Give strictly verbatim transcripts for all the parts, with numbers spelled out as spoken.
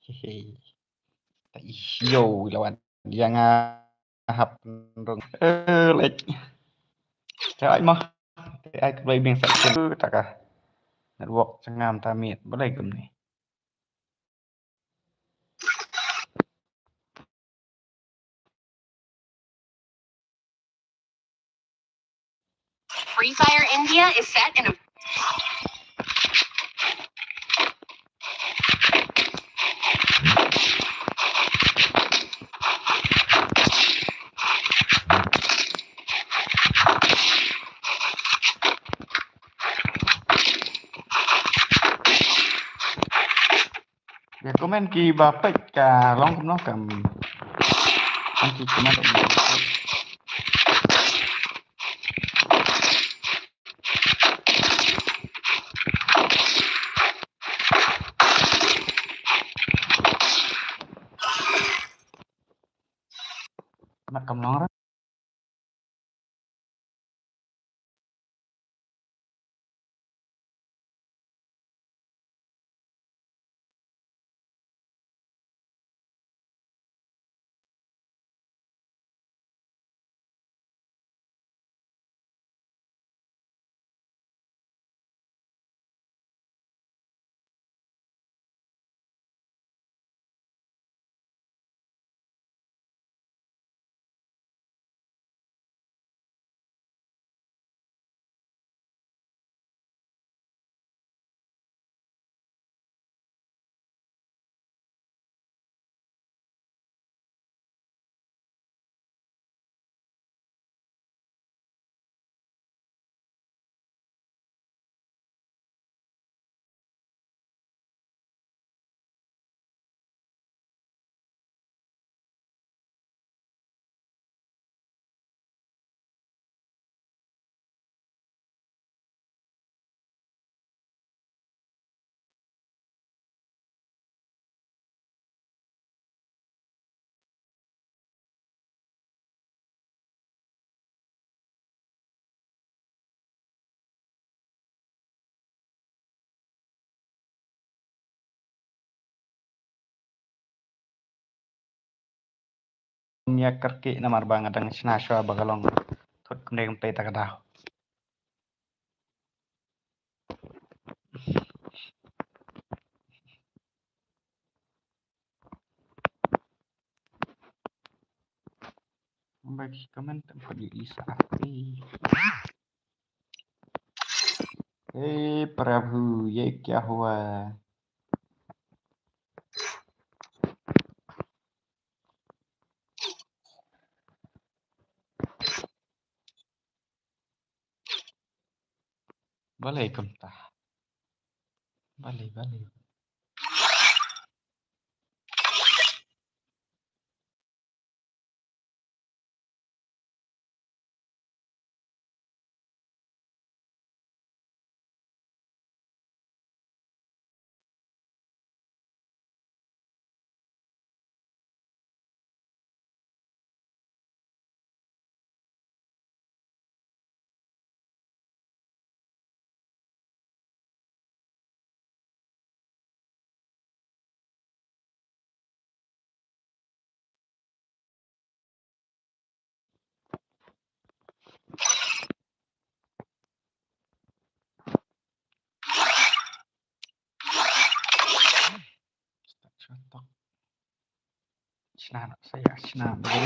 Hehe. Ta i yo lawan. Ïa nga hap rung. Eh, lek. Te ai mo. Te ai ka blei biang sa chen. Eh, ta ka. Network sngam ta miet. Balei kumne. Free Fire India is set in a Ïa comment kiba peit ka long kumno kam. Kan ki comment. Mat kam long ra. Ïa kyrkieh namar ba nga dang shna shuwa ba ka long thut kumne kumtei ta ka daw. Ba ki comment em pat ïohi sa ati. Hey Prabhu, ye kya hua? Balei kumta? Balei, balei.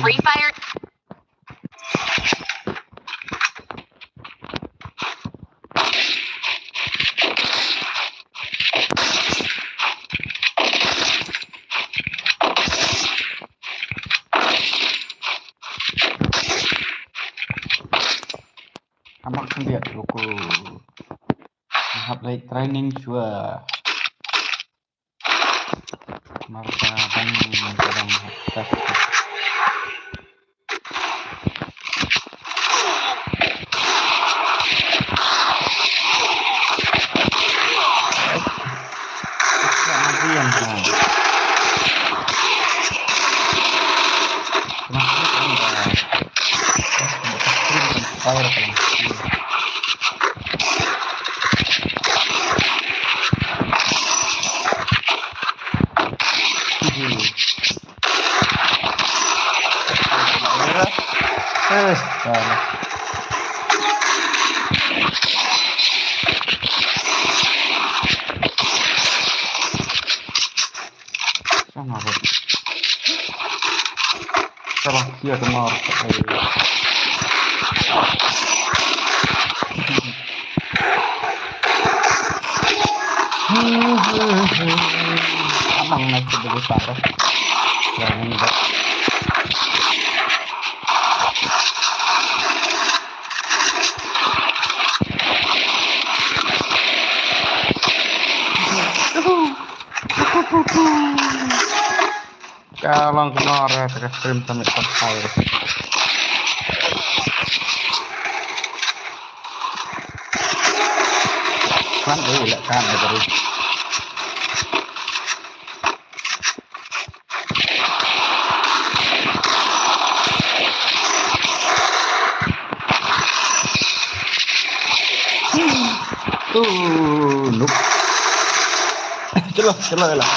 Free Fire. Hamak khyndiat ruku. Hap leit training shuwa. Marka bang bang. Salah. Salah, dia kena. Amang na kita besar. Jangan buat. Ka long kynnoh re, te ka stream submit pynthai re. Kan, eh, leh kan, eh, baru. Uh, nope. Chalo, chalo, lah.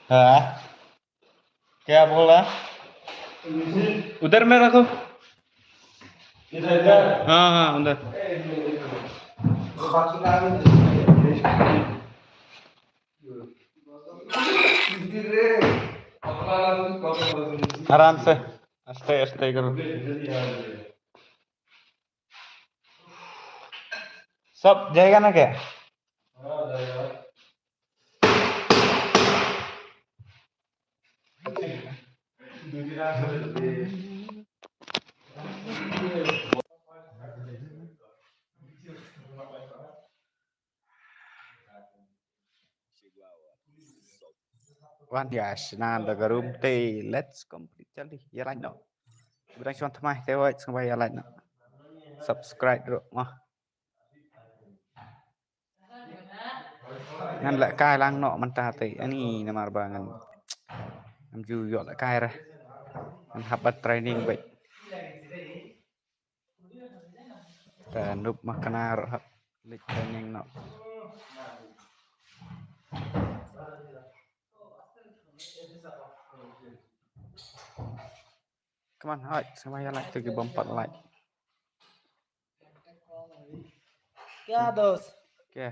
हाँ, क्या बोला? उधर में रखो। हाँ, हाँ, उधर। आराम से, आस्ते, आस्ते करो। सब जाएगा ना क्या? Wan ïa shna da ka room te, let's complete jali. Ïa like noh. Bad shuwa thymmai te, wait, sngewbha ïa like noh. Subscribe ruh mo. Ngan lehkai lang noh mynta te. Ani namar ba ngan, ngam ju ïoh lehkai re. Ngan hap ban training beit. Te Nup ma Knar hap leit training noh. Come on, hoi, sa ma ïa like to ki bym pat like. क्या दोस्त? क्या?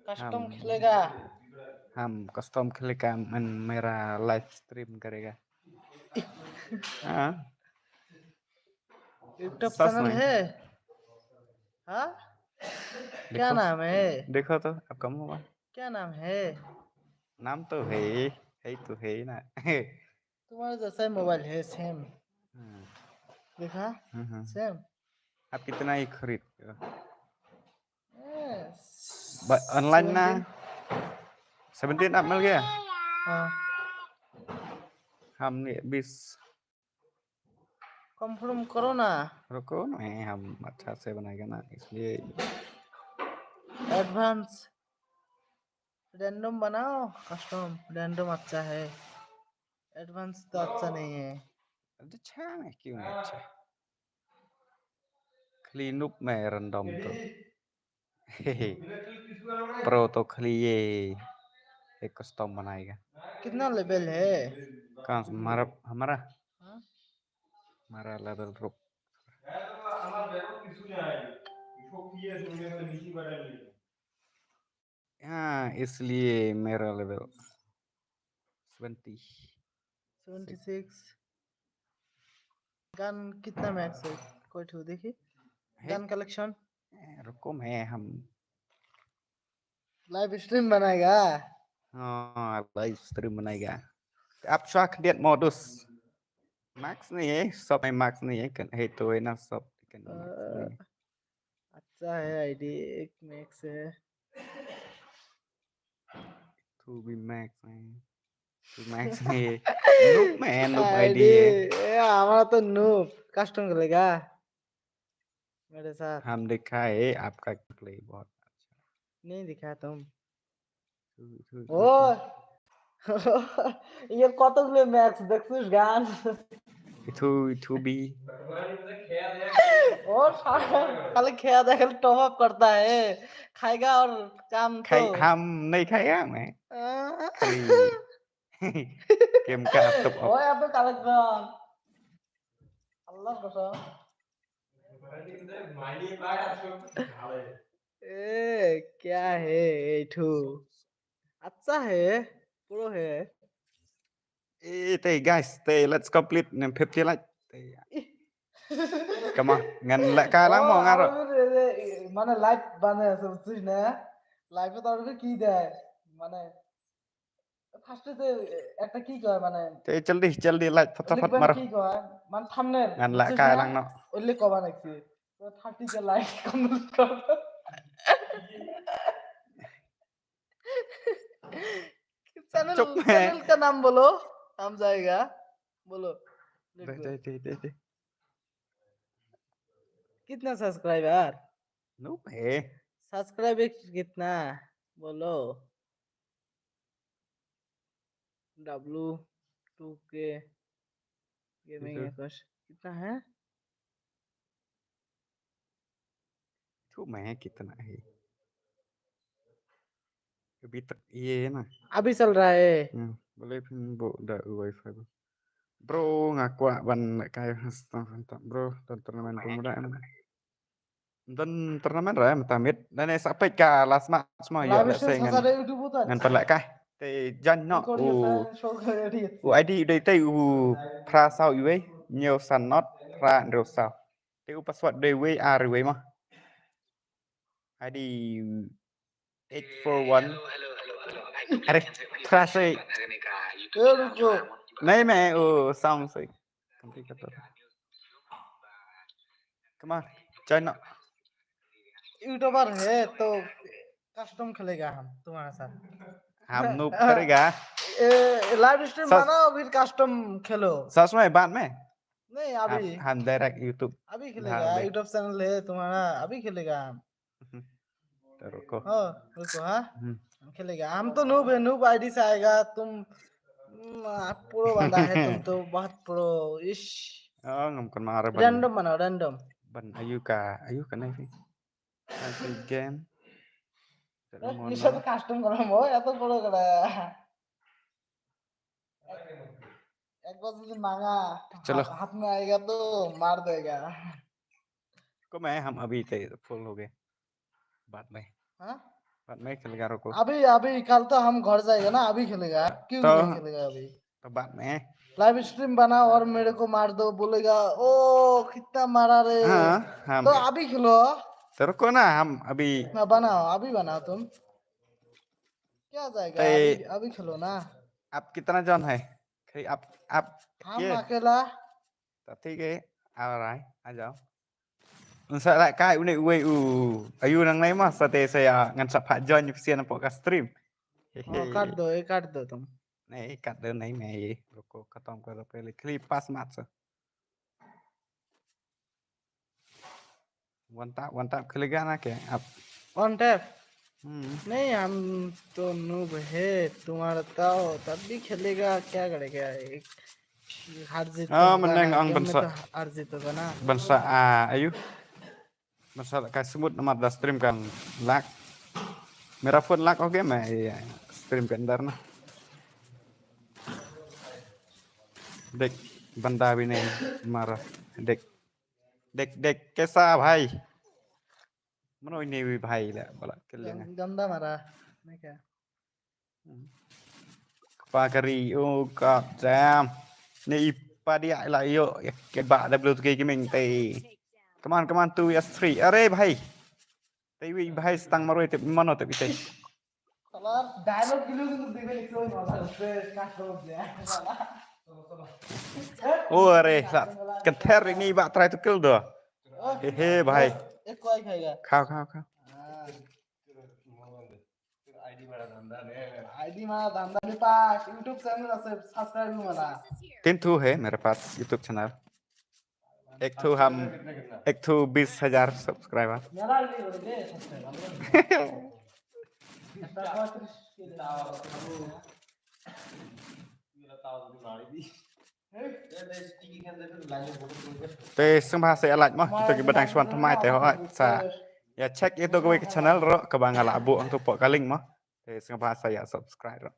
कस्टम हम खेलेगा? हम कस्टम खेलेगा, मन मेरा live stream करेगा। हाँ। YouTube सच चैनल में। है? हाँ? क्या देखो। नाम है? देखो तो, आपका मुंह। क्या नाम है? नाम तो है ही, है तो है ही ना। तुम्हारा जैसा ही मोबाइल है, सेम। हम्म। देखा? हम्म, हम्म। सेम। आप कितना ही खरीद हो? यस। ब-, ऑनलाइन ना? सेवनटीन। सेवनटीन आप मिल गया? हाँ। हमने बीस। कंफर्म करो ना। रुको ना, हम अच्छा से बनाएगा ना, इसलिए। एडवांस रैंडम बनाओ, कस्टम रैंडम अच्छा है, एडवांस तो अच्छा नहीं है। अच्छा है, क्यों है अच्छा? खाली Nup में रैंडम तो। प्रो तो खाली ये एक कस्टम बनाएगा। कितना लेवल है? कहाँ से? हमारा, हमारा? हाँ? हमारा लेवल रुक। हाँ, इसलिए मेरा level seventy. Seventy six. Gun कितना मैक्स है? कोई ठो देखी। है? Gun collection. ए, रुको, मैं, हम लाइव स्ट्रीम बनाएगा। हाँ, लाइव स्ट्रीम बनाएगा। आप शौक दियत modus। मैक्स नहीं है, सब में मैक्स नहीं है, कन-, है तो है ना, सब कन मैक्स नहीं है। अ, अच्छा है आईडी, एक मैक्स है। तू भी मैक्स है। तू मैक्स नहीं है। Nup में है, Nup आईडी है। ए, हमारा तो Nup। कस्टम खेलेगा मेरे साथ। हम देखा है आपका प्ले बहुत अच्छा। नहीं दिखा तुम। तू, तू, तू, ओ। तू। ये কতগুলো ম্যাক্স দেখছিস গান? Ithu, ithu bi. और साला खाली खेया था, खाली टॉप अप करता है, खाएगा और काम खाई, तो हम नहीं खाएगा मैं। हाँ। खाली game का top up। ओए, अब तो कालक जान। अल्लाह कसम। ए, क्या है ये ठू? अच्छा है, प्रो है। Eh, te guys, te let's complete ne fifty like. Te, come on, ngan la ka lang mo ngaro. মানে লাইভ মানে সব তুই না, লাইভে তো আর কি দেয় মানে ফার্স্টে যে একটা কি কয় মানে Te jaldi jaldi like ফটাফট লিখবেন মারো। কি কয় মানে thumbnail Ngan la ka lang no. ওইলে কবা নাকি তো থার্টি কে লাইক কমেন্ট করো। चैनल चुप है। चैनल का नाम बोलो, हम जाएगा। बोलो। Dai dai dai dai dai. कितना सब्सक्राइबर? No eh. सब्सक्राइबर कितना? बोलो। W two K gaming Itu. Akash कितना है? Thu मैं कितना है? अभी तक ये है ना। अभी चल रहा है। Hmm, boleh pin bu da wifi bu. Bro, nga kwah ban kai hasta hanta bro, dan turnamen pun muda em. Dan turnamen ra em tamit. Dan esa pek ka last match ma ya live la stream sai ngan सारे YouTube पर ngan pala kai. Te jan no record u ये सारे शो कर रही है। u ID dei te u phra saw iwei, hynñiew san not, phra hynriew saw. Te u password dei wei ar wei ma. ID eight four one. Are, phra sai. ए रुको। Nahi me u sound sai. Complicated. Come on, join no. YouTuber है तो कस्टम खेलेगा हम तुम्हारे साथ। हम noob करेगा। ए, live stream सच- बनाओ फिर कस्टम खेलो। सच में बाद में नहीं हम, अभी हम डायरेक्ट YouTube। अभी हाँ, खेलेगा। देख। यूट्यूब चैनल है तुम्हारा, अभी खेलेगा हम। तो रुको। हाँ रुको। हाँ हम्म। हम खेलेगा। हम तो नूब है, नूब आईडी से आएगा। तुम हम्म, आप प्रो बंदा है तुम तो, बहुत प्रो। इश। Oh, ngam kan mara ban. Random बनाओ, random. Ban ayu ka, ayu ka nai fi. Nai fi game. নিশা তো কাস্টম করা মো এত বড় করে। একবার যদি মাঙা चलो। हाथ में आएगा तो मार देगा। को मैं हम अभी ते फुल हो गए। बाद में। हाँ? बाद में खेलेगा, रुको। अभी, अभी कल तो हम घर जाएगा ना, अभी खेलेगा। क्यों तो नहीं खेलेगा अभी? तो बाद में। लाइव स्ट्रीम बनाओ और मेरे को मार दो बोलेगा। ओ, कितना मारा रे। हाँ, हम। तो अभी खेलो। तो रुको ना, हम अभी। ना बनाओ, अभी बनाओ तुम। क्या जाएगा? ते- अभी, अभी खेलो ना। आप कितना जन है? खै, आप, आप हम ये? अकेला। तो ठीक है, आ रहा है, आ जाओ। Sa la kai une uwei u. Ayu nang nai ma sa te sa ya ngan sa pha join psian po ka stream. हाँ, काट दो, ये काट दो तुम। नहीं, काट दो नहीं मैं ये। रुको, खत्म करो पहले। Khli pas mat sa. One tap, one tap khliga na ke? Up. One tap. Hmm. नहीं, हम तो नूब है, तुम्हारा ताऊ तब भी खेलेगा, क्या करेगा? एक हार जीत तो हाँ, होगा मैंने ना, अंग गेम में बनसा। तो हार जीत होगा ना। Ban sa, ah, ayu. Ban sa la kai smooth namar da stream kan lag. मेरा फोन लैग हो गया, मैं ये स्ट्रीम के अंदर ना। देख, बंदा भी नहीं मारा। देख, देख, देख, कैसा भाई? Mano ini wi भाई la bala kiliang. गंदा मारा, मैं क्या? Pakari, oh god damn. Ni ipa dia la yo ke ba da blue ke gaming te. Come on, come on, two S three. अरे भाई. Te wi भाई stang maroi te mano te bite. साला डायलॉग के लिए तो देवे लिख रहे हो, मारा उस पे काट दो। Oh, अरे, kan ther ini ba try to kill do. He he भाई. एक को ही खाएगा। खाओ, खाओ, खाओ. हाँ। आईडी मारा धंधा नहीं पास, YouTube चैनल से सब्सक्राइब नहीं मारा। तीन ठो है मेरे पास YouTube चैनल। एक ठो हम, एक ठो बीस हजार सब्सक्राइबर। मेरा आईडी बोल दे subscribe. Te sngewbha sa ïa like mo, kita kiba dang shu wan thymmai te hooid sa ïa check ïa kawei ka channel ruh kaba nga la buh hangto hapoh ka link mo. Te sngewbha sa ïa subscribe ruh.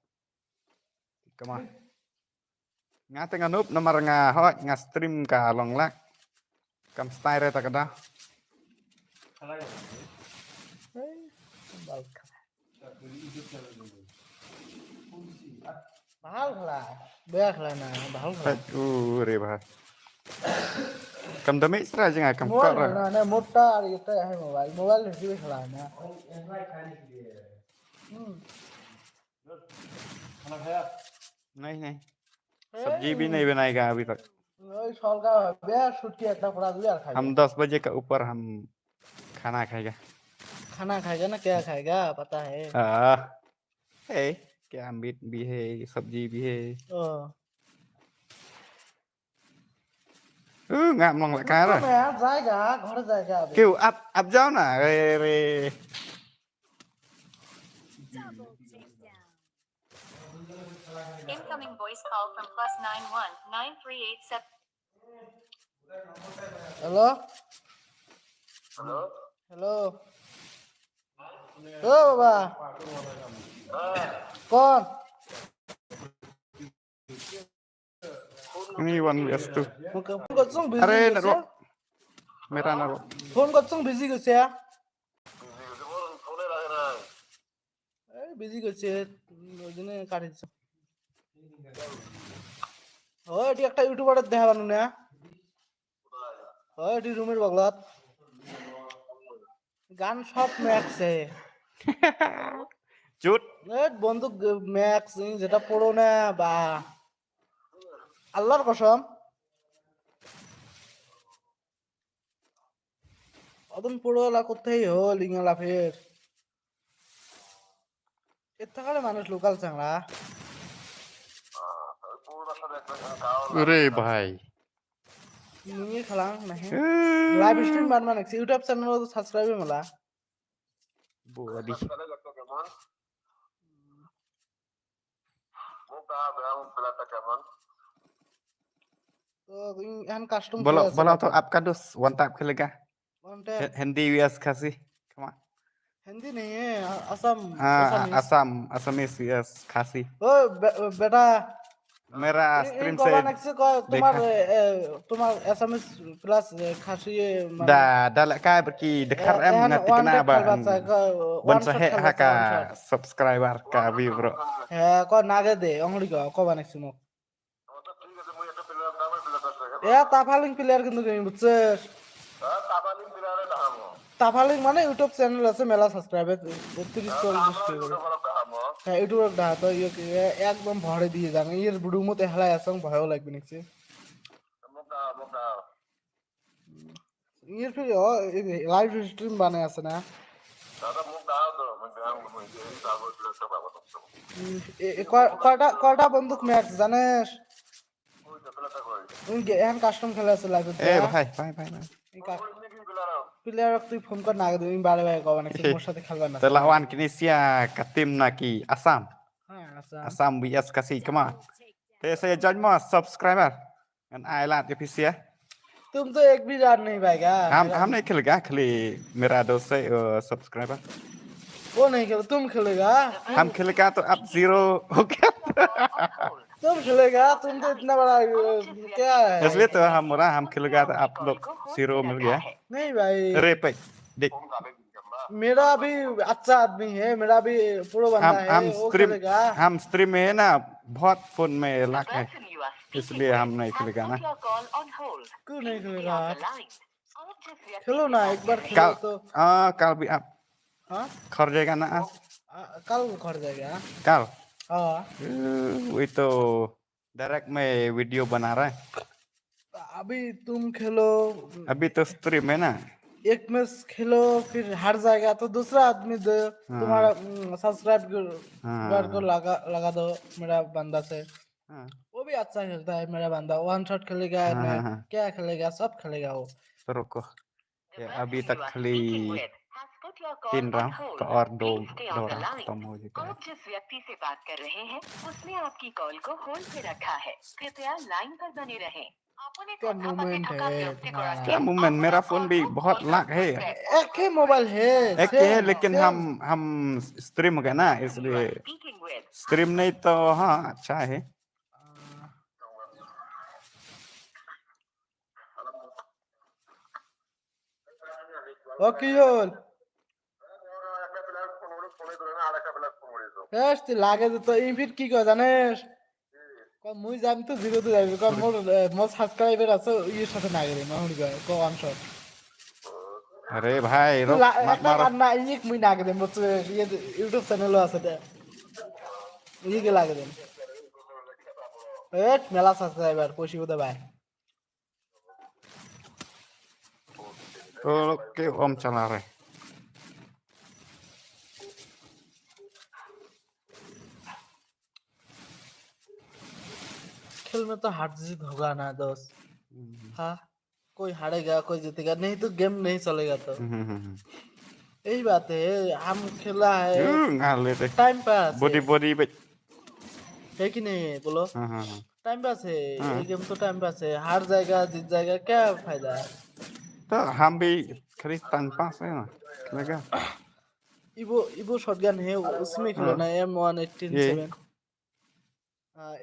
Kama. Nga te nga noob namar nga hooid nga stream ka long lak. Kam style re ta ka da. Bahal khla, bea khla na, bahal khla. Hai, u re bahal. Kam dami sra jing ai kam kor. Mobile na, na mota ar ite hai mobile, mobile hi khla na. Hmm. नहीं, नहीं। सब्जी भी नहीं बनाएगा अभी तक। नहीं, साल का बे छुट्टी इतना पड़ा दिया खाएगा। हम दस बजे का ऊपर हम खाना खाएगा। खाना खाएगा ना, क्या खाएगा, पता है? आ, है, क्या मीट भी है, सब्जी भी है। ओ। उ, ngam long la ka ra. मैं जाएगा, घर जाएगा अभी। क्यों? आप, आप जाओ ना। अरे, अरे। Incoming voice call from plus nine one nine three eight seven। Hello? Hello? Hello? ओ बाबा। कौन? Ini one vs two. Phone করছো, busy। আরে, গেছে। Network। मेरा network। Phone করছো, busy গেছে। এই, busy গেছে, ওই জন্য কাটি দিছে। ও, এটি একটা YouTuber দেখা বানু না। ও, এটি রুমের বগলত। গান সব ম্যাক্স এ। চুট। এ, বন্দুক ম্যাক্স, যেটা পড়ো না, বা। আল্লাহর কসম। অদন পড়ো লা করতেই হো, লিঙ্গা লাফের। এর থাকালে মানুষ লোকাল চাংলা। রে ভাই। নিয়ে খেলাম না, হ্যাঁ। এ। Live stream বানানো নাকি? YouTube channel তো subscribe মেলা। Body. तो इन, एहन custom बोलो, खेला बोलो ऐसे तो। आपका दोस्त वन टाइप खेलेगा। One type. हि-, हिंदी vs खासी। Come on। हिंदी नहीं है, आ-, असम, हाँ, असमीज। असम, Assamese vs खासी। ओ बे-, बेटा, मेरा इन, stream इनको से बनाने से को-, तुम्हारे, देखा। ए, तुम्हारे Assamese plus, ए, खासी, ये, मतलब, दा, दा लगा बल्कि ए, दिखा रहा है, एहन ना one टिकना shot बा, खेलबा सा, को, बन one सा shot है, खेलबा सा, हाँ, one shot। Subscriber का भी, bro। है, को नागे दे, उंगली को, को बनाने से मो। এ, তাফালিং player কিন্তু তুমি, বুঝছো? তাফালিং মানে YouTube channel আছে, মেলা subscriber, তিরিশ চল্লিশ কে করে। হ্যাঁ, YouTuber দা তো ইয়ে কি, এ, একদম ভরে দিয়ে যান। এর ভিডিও মতো হেলায় আসং ভয়ও লাগবে নিচে। এর ফির, ও, এই live stream বানায় আছে না? দাদা, মুখ দাও তো, আমি গ্রাম, ওই যে, এই তারপর ফিরে সব আবার নষ্ট। হুম, এ, এ, কয়-, কয়টা, কয়টা বন্দুক ম্যাক্স জানিস? ওই তো, প্লেয়ারটা কই? হুম, গে-, এখন custom খেলা আছে live-এ। এ, ভাই, ভাই, ভাই, ভাই। এই কা-, ওই নাকি প্লেয়ার? প্লেয়ার তুই ফোন কর না আগে, আমি বারে বারে কবার নাকি মোর সাথে খেলবার না। Te la wan kine sia ka team na ki Assam. হ্যাঁ, Assam. Assam vs Khasi, come on. Te sa judge mo subscriber. Ngan ai lad ïa phi sia. तुम तो एक भी रान नहीं पाएगा। हम, हम नहीं खेलेगा, खाली मेरा दोस्त है, वो subscriber। वो नहीं खेल, तुम खेलेगा। हम खेलेगा तो आप zero हो गया। तुम खेलेगा, तुम तो इतना बड़ा, अ, क्या है? इसलिए तो हम बोला, हम खेलेगा तो आप लोग zero मिल गया। नहीं भाई। अरे भाई, देख। मेरा भी अच्छा आदमी है, मेरा भी प्रो बंदा हम, है, हम वो स्ट्रीम, खेलेगा। हम स्ट्रीम में है ना, बहुत फोन में लैग है, इसलिए हम नहीं खेलेगा ना। क्यों नहीं खेलेगा आप? खेलो ना, एक बार खेलो कल, तो। हाँ, कल भी आप हाँ? खर जाएगा ना आज? आ, कल खर जाएगा। कल? हाँ। अ, वही तो डायरेक्ट में वीडियो बना रहा है। अभी तुम खेलो। अभी तो स्ट्रीम है ना। एक मैच खेलो, फिर हार जाएगा तो दूसरा आदमी दो, हाँ। तुम्हारा, उम, सब्सक्राइब कर, हाँ। कर को लगा, लगा दो मेरा बंदा से। हाँ। वो भी अच्छा खेलता है मेरा बंदा, वन शॉट खेलेगा, हाँ, मैं हाँ, हाँ। क्या खेलेगा, सब खेलेगा वो। तो रुको। ये अभी तक खाली तीन राउंड तो और दो दो राउंड खत्म हो चुका है। आप जिस व्यक्ति से बात कर रहे हैं, उसने आपकी कॉल को होल्ड पे रखा है। कृपया लाइन पर बने रहें। आपने क्या कथा मोमेंट पठित है का व्यक्ति को अपना। क्या मोमेंट? मेरा फोन भी बहुत लाग है। एक ही मोबाइल है, एक ही है, सेम, लेकिन सेम। हम, हम स्ट्रीम हो गया ना, इसलिए। स्ट्रीम नहीं तो हाँ, अच्छा है। ও কি হল? এস, তুই লাগে যে তো ইনফিট কি করে জানিস? কয় মুই যাম তো জিরো তো যাবি, কয় মোর, এ, মোর সাবস্ক্রাইবার আছে, ইয়ের সাথে না গেলে, মাহুরি কয়, কয় ওয়ান শট। আরে ভাই, তুই রোক, লা-, মাত একটা মার। কান্না, ইয়ে মুই না গেলে, মোর তো ইয়ে ইউটিউব চ্যানেলও আছে দে। ইয়ে কে লাগে দেন। এ, মেলা সাবস্ক্রাইবার, পয়সা কোথায় ভাই? तो लोग के ओम चला रहे। खेल में तो हार जीत होगा ना दोस्त। हम्म। हाँ, कोई हारेगा, कोई जीतेगा, नहीं तो गेम नहीं चलेगा तो। हम्म, हम्म, हम्म। यही बात है, हम खेला है, हम्म, हाँ, लेते। टाइम पास है। बॉडी, बॉडी पे। है कि नहीं, बोलो? हाँ, हाँ, हाँ। टाइम पास है, हाँ। ये गेम तो टाइम पास है, हार जाएगा, जीत जाएगा, क्या फायदा है? तो हम भी खाली टाइम पास है ना, लगा। इवो, इवो शॉटगन है, उसमें खेलो हाँ। ना, एम वन एटीन सेवन। ये। हाँ,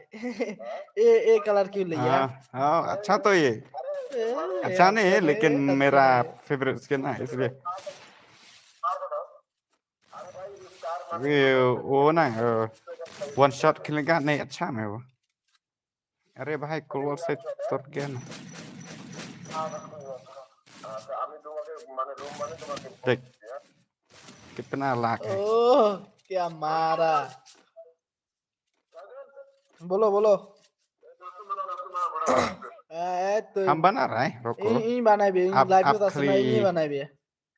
ए, ए कलर क्यों लिया? हाँ, हाँ, अच्छा तो ये। ए, अच्छा नहीं है, अच्छा लेकिन है, अच्छा मेरा है। फेवरेट स्किन है, इसलिए। ये वो ना, अ, वन शॉट खेलने का नहीं अच्छा है वो। अरे भाई, क्लोवर से टूट गया ना। देख, कितना लाग है। ओह, क्या मारा। बोलो, बोलो। ए, तो हम बना रहे हैं, रुको। ई, ई बनाबे, ई आप, लाइव आप तो खाली, ई बनाबे।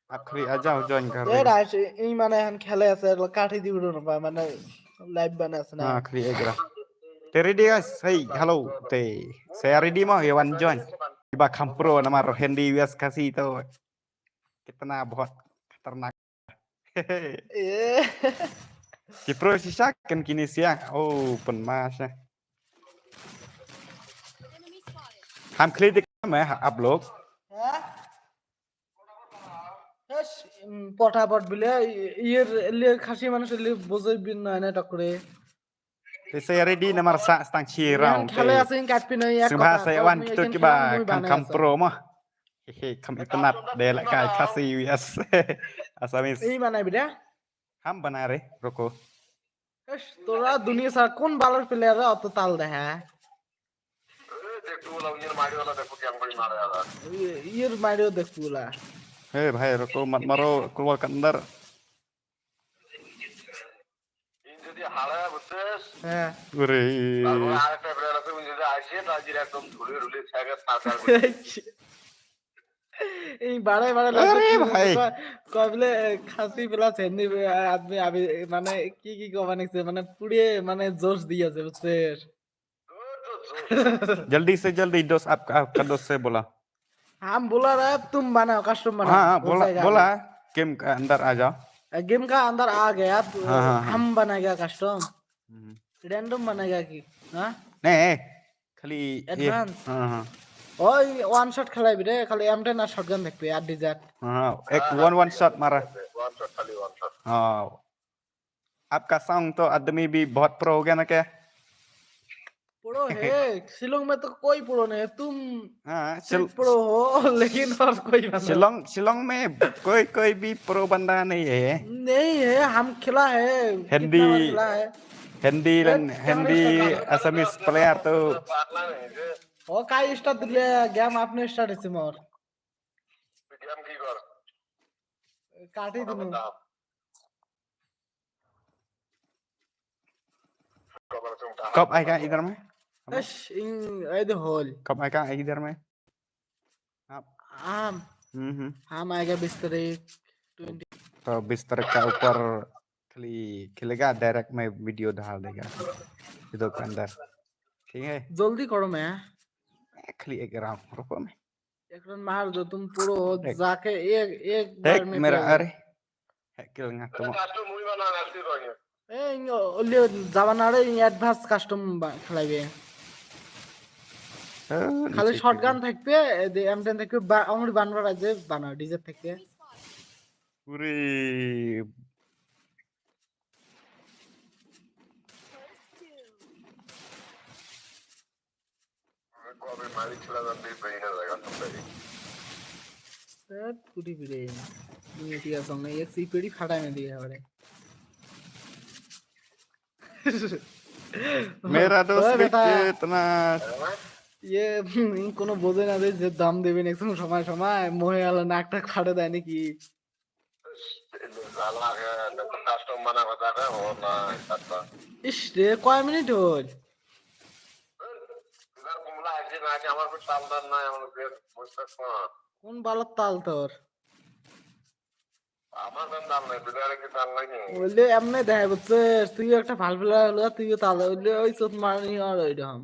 आप खाली आ जाओ, ज्वाइन कर ए, लो। राज, ई माने हम खेले से, लो, काटी दी उड़ो ना, माने लाइव बना से ना। हाँ, खाली एक round. Te ready guys, hey, hello, te. Saya ready mo, ya wan join. Iba kampro nama Rohendi U S Khasi to. कितना बहुत खतरनाक। ए। Ki pro shisha kan kini sia. Oh, pun mas. हम खाली दिखा मैं आप लोग। हाँ? Yes, mm, পটাপট বিলে, ই-, ইয়ের লে খাসি মানুষের লে বোঝই বিন নয় না টকরে। Te saya ready nomor sa stang chi round. Khale asing kat pinai ya. Sumba saya wan kita kiba kan kampro mah. Hehe, kam itanat de la kai Khasi U S. Assamese. Ei mana bida? हम बना रहे, रुको। Yes, তোরা দুনিয়া সারা কোন ভালো প্লেয়ার অত তাল দেয়, হ্যাঁ? ये, ये मारियो देख पूरा। ए भाई, रुको, मत मारो, क्लोवर के अंदर। হ্যাঁ। ওরে। এই বারে বারে, আরে ভাই। কয়, কয় বলে, খাসি প্লাস হিন্দি আদমি, আমি, মানে, কি কি কমানিছে, মানে, পুড়িয়ে, মানে, জোশ দিয়ে আছে, বুঝছিস? जल्दी से जल्दी दोस्त, आपका, आपका दोस्त से बोला। हम बोला रहा है, तुम बनाओ, कस्टम बनाओ, हाँ, हाँ, बोला, बोला, गेम के अंदर आ जाओ। गेम का अंदर आ गया, तो हाँ, हाँ, हाँ। हम बनाएगा कस्टम। हम्म। रैंडम बनाएगा कि, हाँ? नहीं, खाली ये, एडवांस। हाँ, हाँ। ओए, वन शॉट खेलाबे रे, खाली एम टेन और शॉटगन देखबे, यार, डिजर्ट। हाँ, एक वन, वन शॉट मारा। वन शॉट, खाली वन शॉट। हाँ। आपका सॉन्ग तो आदमी भी बहुत प्रो हो गया ना क्या? प्रो है, शिलोंग में तो कोई प्रो नहीं है, तुम हाँ, सिर्फ प्रो हो, लेकिन और कोई बंदा शिलोंग, शिलोंग में कोई, कोई भी प्रो बंदा नहीं है। नहीं है, हम खेला है, हिंदी, कितना बार खेला है। हिंदी, हिंदी, असमीज प्लेयर तो। ओ, काय स्टार्ट दिले, गेम आपने स्टार्ट इसे मोर। गेम की कर? काटी दिनु। कब आएगा इधर में? अश, इन, ए दे होल। कब आएगा इधर में? आप हम, हम्म, हम्म। हम आएगा बीस तारीख, ट्वेंटी। तो बीस तारीख का ऊपर खाली खेलेगा, डायरेक्ट मैं वीडियो डाल देगा इधर के अंदर, ठीक है? जल्दी करो मैं। खाली एक राउंड रुको मैं। एक राउंड मार दो तुम, प्रो हो, देख। जाके एक, एक बार देख में मेरा, प्रो हो। अरे। Hek kill nga tamo. Custom movie bana nasi bang. Ei, ing, o, le, jabana re, ing advance custom ba, khlaibe. Khali shotgun thakbe, de M ten thakbe, ba, only banbar aje, bana, D Z thakbe. Puri. Sat puri bire. Ini dia song ek si puri phata mein diya hore. Mera dost bhi kitna. Ye, hmm, in kono boze na de, je dam debe next time somay somay, mohe ala nak tak phata de naki. Ish re, কয় মিনিট হল? কোন বালের তাল তোর? বললে এমনি দেয়, বুঝছিস? তুইও একটা ফাল ফেলা হলো, তুইও তাল, বললে ওই চোদ মারানি আর ওই রকম।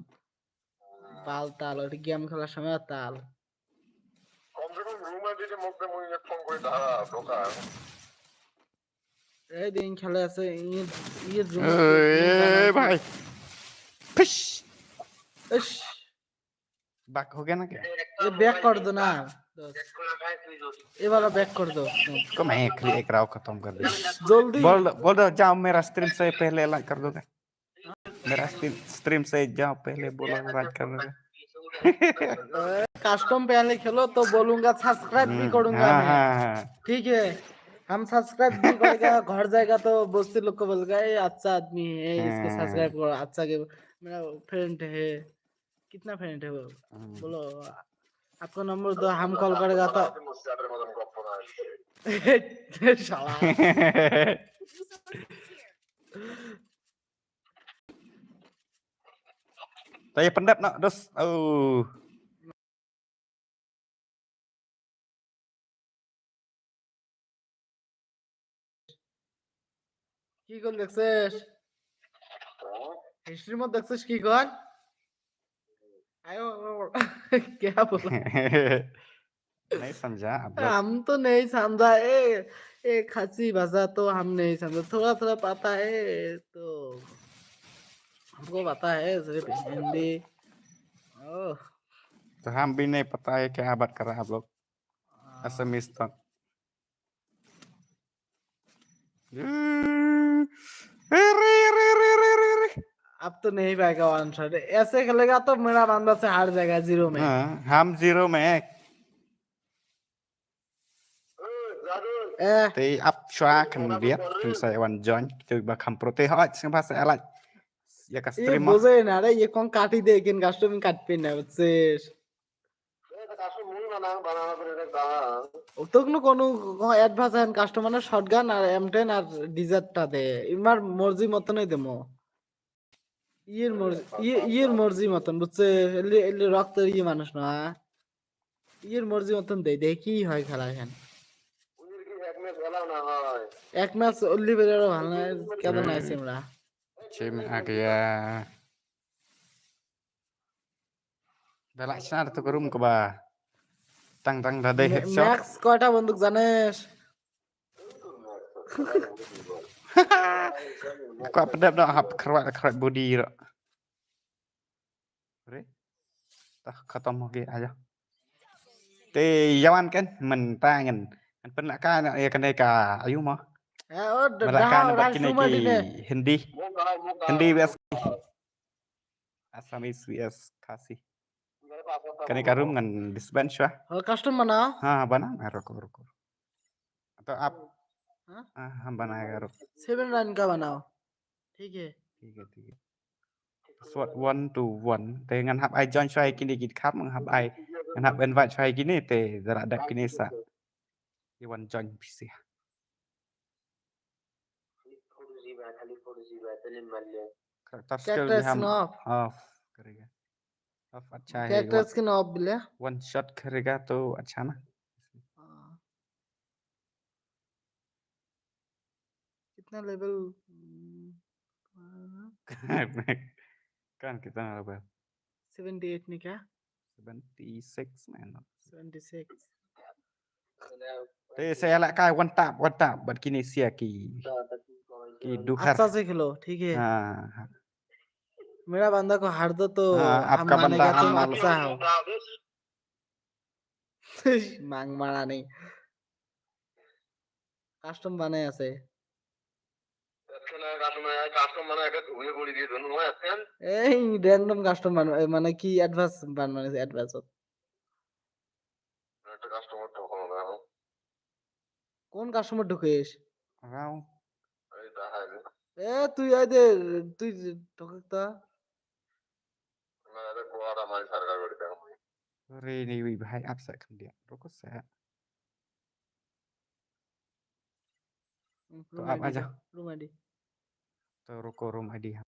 বাল তাল, ওটা গেম খেলার সময় আর তাল। কমসে কম রুমে যদি মুখ দিয়ে মুখ ফোন করে দাঁড়া, দোকান। এই দিন খেলে আছে, ইয়ে, ইয়ে রুম। এ ভাই। ফিশ। ইশ। बैक हो गया ना क्या? ये बैक कर दो ना। ये वाला बैक कर दो। इसको मैं एक, एक राव खत्म कर दूंगा। जल्दी। बोल, बोल दो, जाओ मेरा स्ट्रीम से पहले अलग कर दोगे। मेरा स्ट्रीम, स्ट्रीम से जाओ, पहले बोलो, राज कर रहे। कस्टम पहले खेलो तो बोलूंगा, सब्सक्राइब भी करूंगा मैं। हाँ, हाँ। ठीक है, हम सब्सक्राइब भी करेगा, घर जाएगा तो बस्ती लोग को बोलेगा, "ये अच्छा आदमी है, इसको सब्सक्राइब करो, अच्छा गेम, मेरा फ्रेंड है।" कितना फ्रेंड है वो? बोलो, आपका नंबर दो, हम कॉल करेगा तो। शाला। Tayo, pandap na, dos. Oh. কি কর দেখছিস? হিস্ট্রির মধ্যে দেখছিস কি কর? আয়ো, क्या बोला? नहीं समझा आप लोग। हम तो नहीं समझा। ए, ए, खासी भाषा तो हम नहीं समझा। थोड़ा थोड़ा पता है तो हमको पता है सिर्फ हिंदी। ओह। तो हम भी नहीं पता है क्या बात कर रहे हैं आप लोग। हाँ। Assamese तो। अरे, अरे, अरे। अब तो नहीं पाएगा वन शॉट। ऐसे खेलेगा तो मेरा बंदा से हार जाएगा जीरो में। हाँ, हम जीरो में। ए। Te ap shwa kan biat kan sa wan join tu ba kham prote ha sing ba sa alat. Ya ka stream. Bozo na re, ye kong kati de kin custom kat pin na sis. Tuk nu konu kong advance and custom মানে শটগান আর M ten আর ডিজার্টটা দে। ইমার মর্জি মতনই দেমো। ইয়ের মর্জি, ইয়ে, ইয়ের মর্জি মতন, বুঝছে? এলে, এলে রক্তের ইয়ে মানুষ না। ইয়ের মর্জি মতন দে, দেখি কি হয় খেলা এখান। এক ম্যাচ অল্লি বেজারও ভালো না, কেমন আছে আমরা? Che me agya. Dala chna to room ko ba. Tang tang da dei headshot. Max কয়টা বন্দুক জানিস? Ko apa dap dah hap kharwat kharwat body ro. Re? Tah khatam ho ge aja. Te yawan kan mynta ngan. Ngan pynlaka na ya kane ka ayu mo. Mynlaka na bat kine ki Hindi. Hindi wes. Assamese V S Khasi. Kane ka room ngan disband shwa. Ho custom bana. Ha bana, roko roko. To ap. Ha? Ha bana roko. Seven run ka banao. ठीक है. ठीक है, ठीक है. Password one to one. Te ngan hap ai join shwa kine ki kham ngan hap ai. Ngan hap invite shwa kine te dara dap kine sa. Ye wan join P C. Character skill भी हम off करेगा। Off अच्छा है। Character skin off भी ले। One shot करेगा तो अच्छा ना। हाँ। कितना level? Kan कितना level? Seventy eight नहीं क्या? Seventy six man. Seventy six. Te sa ïa lah kai one tap, one tap bad kine sia ki, ki dukhar. Acha se khelo, thik hai. Ha, ha. Mera banda ko har do to ha, aapka banda ham mane kya tum acha ho. Mang mara nahi. Custom banai ase. Custom banai, custom banai, ekta dhukle kori diye dono, ha, custom? Ei, random custom ban, ei, mane ki advance ban, mane se advance. Ekta customer dhukle na. কোন customer ঢুকেশ? রাও। এই তো, হ্যাঁ। এ, তুই আয় দে, তুই ঢুকে তা। না, এটা গোয়াটা মারি সরকার বাড়ি দেখো। Re ni wi bhai, ap sa khyndiat. Ruko sa. Hmm, to room ap I D aja. Room I D. To ruko room I D ha.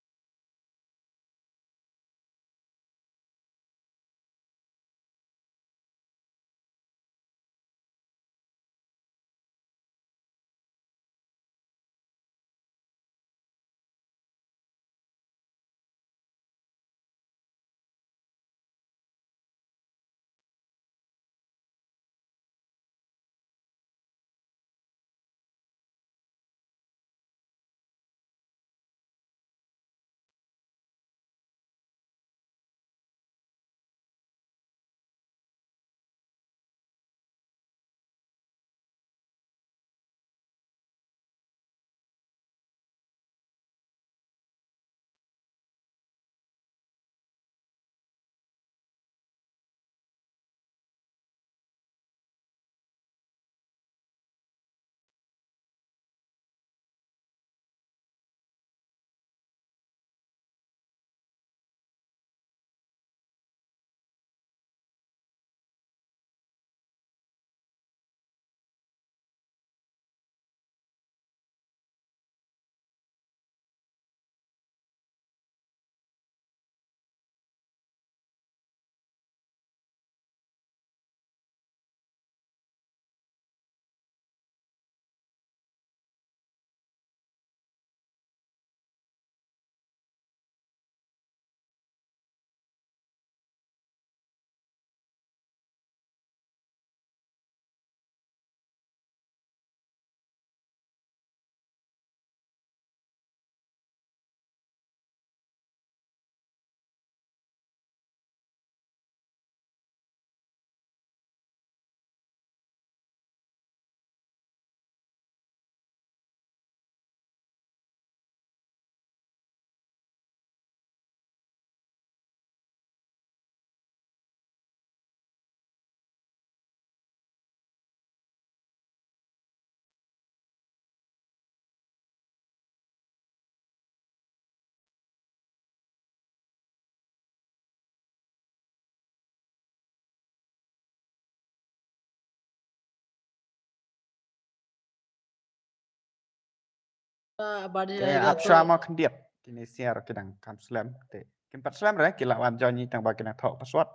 Te ap shuwa mo khyndiat, kine sia ruh ki dang kam slem. Te kim pat slem re, ki la wan join ïa tang ba ki nang thoh password.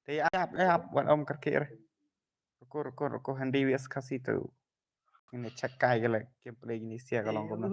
Te ap, ap, ap, wan ym kyrkieh re. Ruko, ruko, ruko, Hindi V S Khasi to. Kine check kai ki la, kim play kine sia ka long kumno.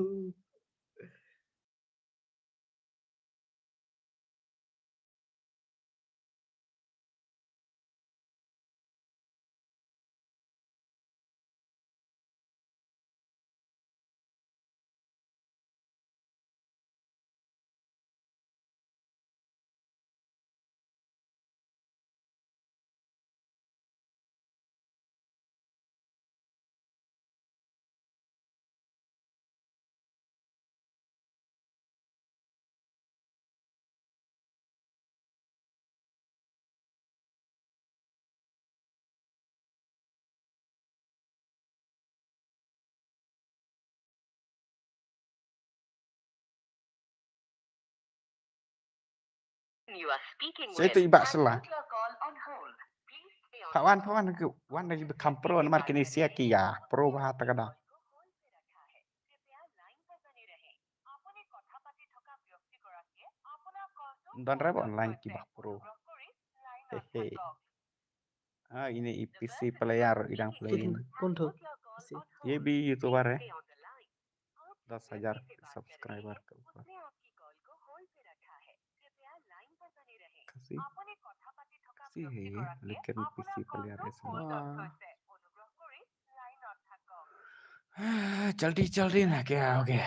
Sa ïa to i Bah Sela. Pha wan, pha wan, wan da ki ba kham pro namar kine sia ki ïa pro bha ta ka da. Don re ba online ki ba pro. He he. Ah, ine i P C player, i dang play ine. Kun thu? Ye bhi YouTuber hai. दस हज़ार subscriber के ऊपर। Khasi, Khasi hai ye, lekin P C player hai isme. Ah. जल्दी, जल्दी ना क्या हो गया?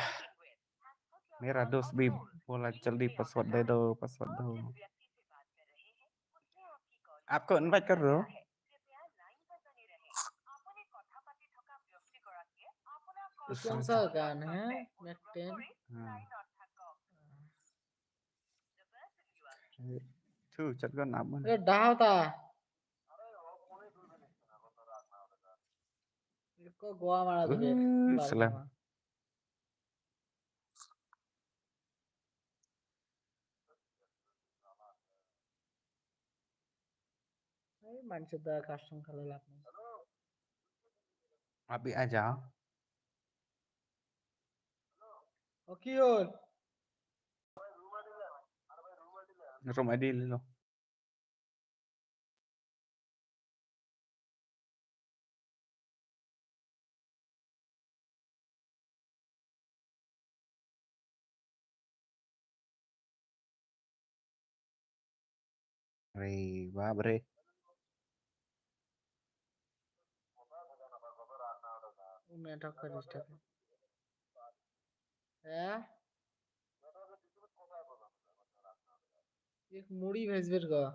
मेरा दोस्त भी बोला, "जल्दी पासवर्ड दे दो, पासवर्ड दो।" आपको इनवाइट कर रहे हो? कौन सा गाना है? मैक टेन? हाँ। Thu, chat ko na mon. Re, daw ta. Ko goa mara tu. Uh, salam. Ei, manche da custom khala lap. Abi aja. Okay, ol. Room I D le lo. Re, bap re. Network ka disturb. Eh? Ek muri bhej ber ka.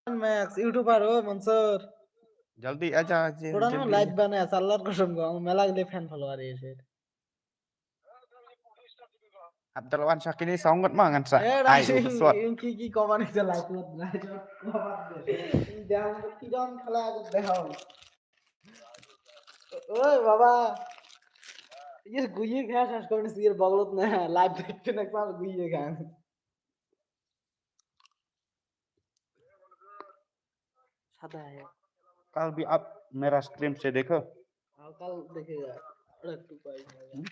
Max, YouTuber, o Mansur. जल्दी आजा, जे, थोड़ा ना जल्दी। Live बने, सालार कसम को, मेला के लिए fan follower है ये। Abdul Wan Shakini song ngot ma ngan sa. Eh, ai, dah, u sot. Yung ki, ki comment ke like ngot, like ngot, comment de. Jangan, ki don khala ngot de hau. Oi, baba. Ye guye kha, sas kon sir baglot na, live dekhte na, sab guye kha. आता है। कल भी आप मेरा स्ट्रीम से देखो। हाँ, कल देखेगा। रट्टू भाई।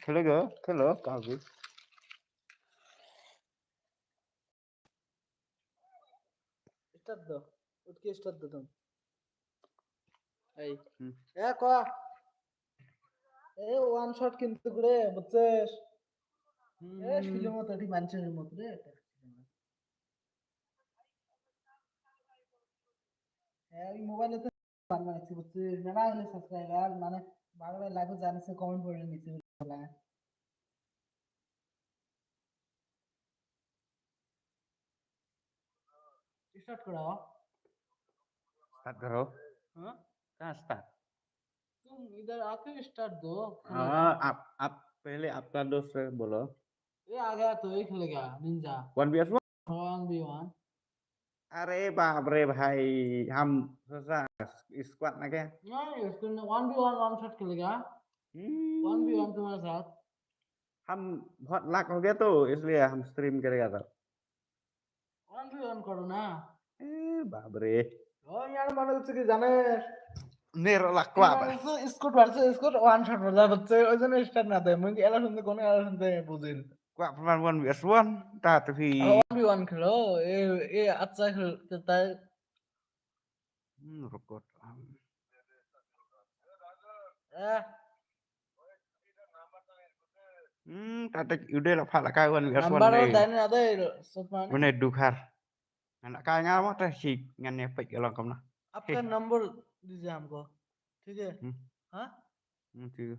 खेलेगा, खेलो कल भी। Start দাও। উঠকে start দাও তুমি। এই। হুম। এ, কোয়া। এ, one shot কিন্তু রে, বুঝছিস? এ, হুম। ফিল্মের মতো, এটি মানুষের মতো রে, এটা। এ, ওই মোবাইলে তো বারবার আসছে, বুঝছিস? মেলা হলে subscriber, মানে, বারবার live-এ জানিস, comment করে নিচ্ছে, বুঝছিস? Start করাও। Start करो। हाँ? कहाँ start? तुम इधर आके start दो। हाँ, आप, आप पहले आपका दोस्त से बोलो। ये आ गया तो ये खेलेगा, Ninja. One V S one? हाँ, one V one। अरे बाप रे भाई, हम सोचा squad ना क्या? नहीं, इसको न-, one V one one shot खेलेगा। हम्म। One V one तुम्हारे साथ। हम बहुत luck हो गया तो इसलिए हम stream करेगा तो। One V one करो ना। ए, बाप रे। ও ইয়ার মনে হচ্ছে কি জানে? নের লাকুয়া। মানে হচ্ছে squad versus squad, one shot হলে হচ্ছে ওই জন্য start না দেয়। মুই এলা শুনতে কোনো এলা শুনতে বুঝিল। Kwa pman one versus one, ta tu hi. One V one খেলো, এ, এ আচ্ছা খেলতে তাই। Hmm, record. Eh. Hmm, ta te udah lah pala kai one versus one. Number dai na dai, sotman. One dukhar. Anak kai nga mo ta hi ngan ne pek long kam na. आपका नंबर दीजिए हमको, ठीक है? Hmm. हाँ? Hmm, ठीक है।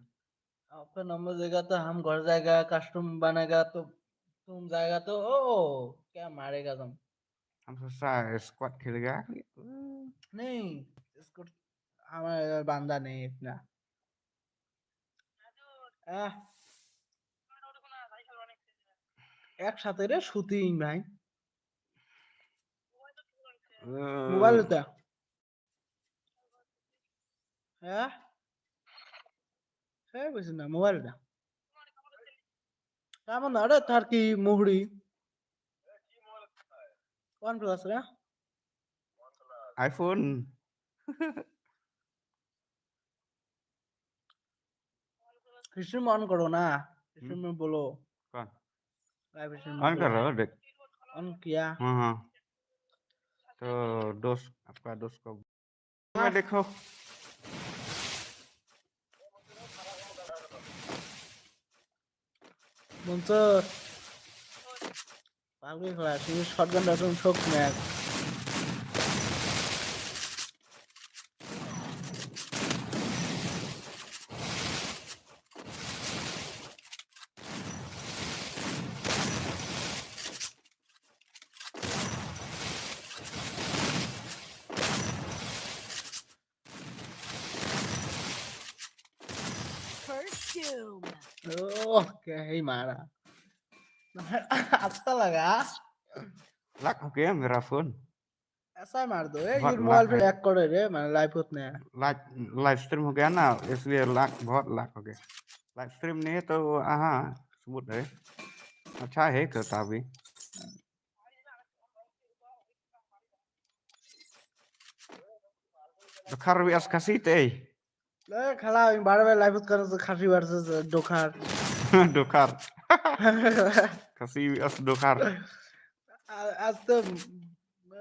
आपका नंबर देगा तो हम घर जाएगा, कस्टम बनाएगा तो तुम जाएगा तो, ओ, क्या मारेगा तुम? हम सोचा squad खेलेगा। नहीं, squad हमारा इधर बंदा नहीं इतना। আহ। একসাথে রে শুটিং ভাই। মোবাইল টা। হ্যাঁ? হ্যাঁ, বুঝি না, মোবাইল টা। কেমন? আরে, তার কি মুহুরি? OnePlus রে? iPhone। Stream on करो ना। Stream में बोलो। कौन? Live stream on करो, देख। On किया। हाँ, हाँ। तो दोस्त, आपका दोस्त को मैं देखो। মনসুর। পাগল খেলা, শুধু শটগান রাখুন, শোক ম্যাচ। First Doom। ओह, क्या ही मारा। अच्छा लगा। लग हो गया मेरा फोन। ऐसा ही मार दो, ए, बहुत ये मोबाइल पे लैग कर रहे, मैंने लाइव होते हैं। लाइव, लाइव स्ट्रीम हो गया ना, इसलिए लैग, बहुत लैग हो गया। लाइव स्ट्रीम नहीं है तो, हाँ, स्मूथ है। अच्छा है करता अभी। Dokhar V S Khasi te. Le, khala, in bar bar live kan se Khasi versus Dokhar. Dokhar. Khasi V S Dokhar. As the,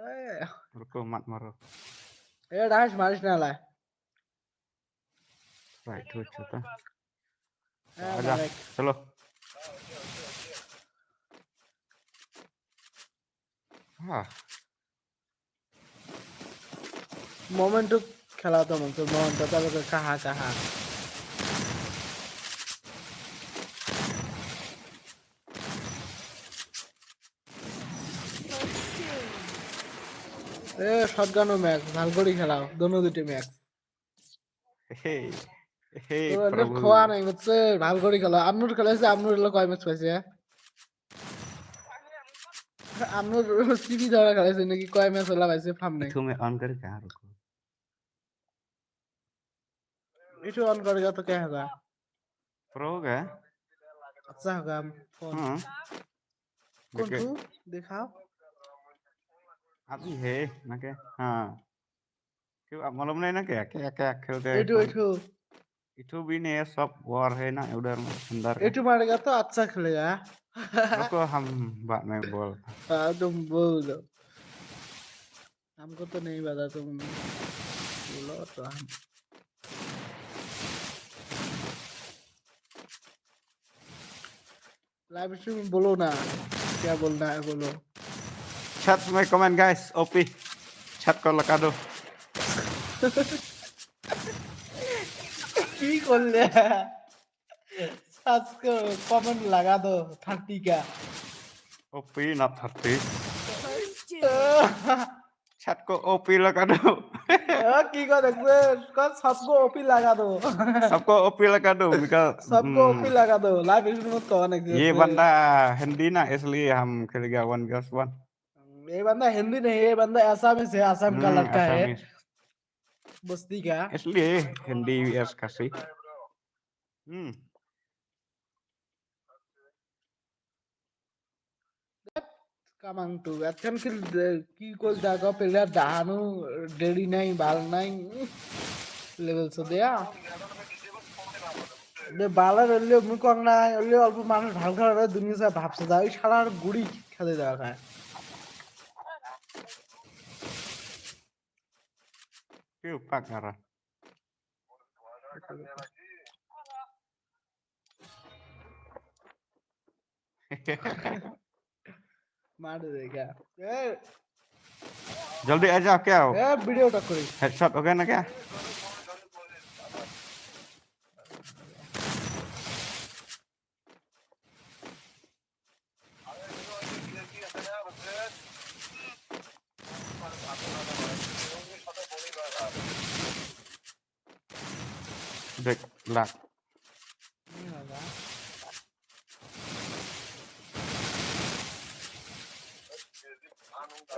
eh. Ruko mat maro. Eh, dash maris na la. Right, to chota. Eh, aja, balik. Chalo. Ah. Moment to khela to, Mansur, moment to, tale to kaha, kaha. এ, শটগানও ম্যাক্স, ভালো করে খেলাও, দোনো দুটি ম্যাক্স। হে, হে, তো এনে প্রভু। খোয়া নাই, বুঝছে? ভালো করে খেলো। আমনুর খেলাইছে, আমনুর হলো কয় ম্যাচ পাইছে? আমনুর সিবি ধরা খেলাইছে নাকি কয় ম্যাচ হলো পাইছে, ফার্ম নাই। इथु मैं ऑन करके कहाँ रुको? इथु ऑन करेगा तो क्या होगा? प्रो होगा? अच्छा होगा फोन। हाँ। कौन देखे। तू? दिखाओ। अभी है, ना क्या? हाँ। आप मालूम नहीं ना क्या, क्या, क्या खेलते हैं? इठू, इठू। इठू भी नहीं है, सब वॉर है ना उधर में, अंदर का। इठू मारेगा तो अच्छा खेलेगा। रुको, हम बाद में बोल। हाँ, तुम बोल दो। हमको तो नहीं पता, तुम बोलो तो हम। लाइव स्ट्रीम में बोलो ना, क्या बोलना है बोलो। छत में कमेंट गाइस, ओपी छत को लगा दो। কি করলে? छत को कमेंट लगा दो, थर्टी का। ओपी ना थर्टी। छत को ओपी लगा दो। কি কথা কইছে? কয় सबको ओपी लगा दो। सबको ओपी लगा दो, because सबको ओपी लगा दो। लाइव स्ट्रीम में तो ये बंदा हिंदी ना, इसलिए हम खेल गया वन वर्सेस वन। ये बंदा हिंदी नहीं, ये बंदा आसामीज है, आसाम का लड़का है। बस्ती का। इसलिए हिंदी यू एस खासी। हम्म। Kamang tu, atkan ki, ki kol jaga pela dahanu, dedi nai, bal nai, level so dia. De bala le mukong nai, le alpu manus bhal khare, dunia sa bhap sa da, oi shalar guri khade da khai. Piu pak ngara. मार देगा। ए, जल्दी आ जाओ, क्या हो? ए, वीडियो टक करी। हेडशॉट हो गया ना क्या? देख, लाख। नहीं होगा।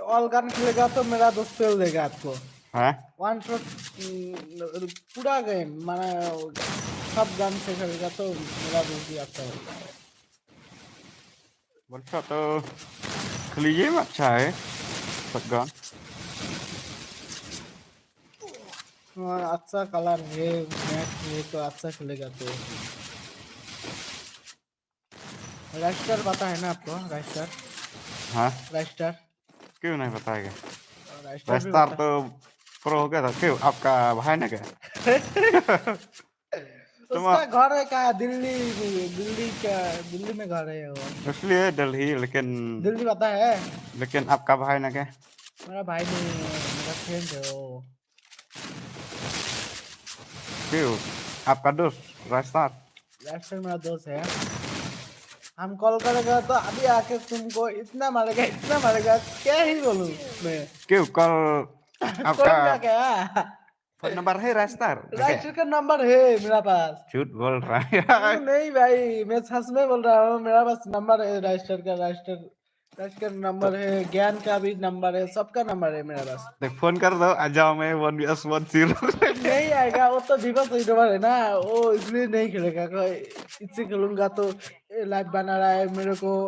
ऑल गन खेलेगा तो मेरा दोस्त पेल देगा आपको। हाँ? वन शॉट, हम्म, पूरा गेम, माने सब गन से खेलेगा तो मेरा दोस्त भी आपका होगा। अच्छा, तो खेलिए में अच्छा है शॉटगन। हाँ, अच्छा कलर है, मैच है तो अच्छा खेलेगा तो। राइस्टर पता है ना आपको? राइस्टर? हाँ? राइस्टर? क्यों नहीं पता है क्या? राइस्टर भी राइस्टर पता तो प्रो हो गया था। क्यों, आपका भाई ना क्या? उसका घर है कहाँ? दिल्ली, दिल्ली क्या, दिल्ली में घर है वो। इसलिए दिल्ली, लेकिन दिल्ली पता है? लेकिन आपका भाई ना क्या? मेरा भाई नहीं है, मेरा फ्रेंड है वो। क्यों? आपका दोस्त राइस्टर? राइस्टर मेरा दोस्त है। हम कॉल करेगा तो अभी आके तुमको इतना मारेगा, इतना मारेगा, क्या ही बोलूं मैं। क्यों, कॉल आपका फोन का क्या? फोन नंबर है राइस्टर? राइस्टर का नंबर है मेरा पास। झूठ बोल रहा है। नहीं भाई, मैं सच में बोल रहा हूँ, मेरा पास नंबर है राइस्टर का, राइस्टर राज का नंबर है, ज्ञान का भी नंबर है, सबका नंबर है मेरा पास। देख, फोन कर दो, आ जाओ, मैं one V S one zero. नहीं आएगा, वो तो दिवस यूट्यूबर है ना, वो इसलिए नहीं खेलेगा। कोई इससे खेलूंगा तो ये लाइव बना रहा है, मेरे को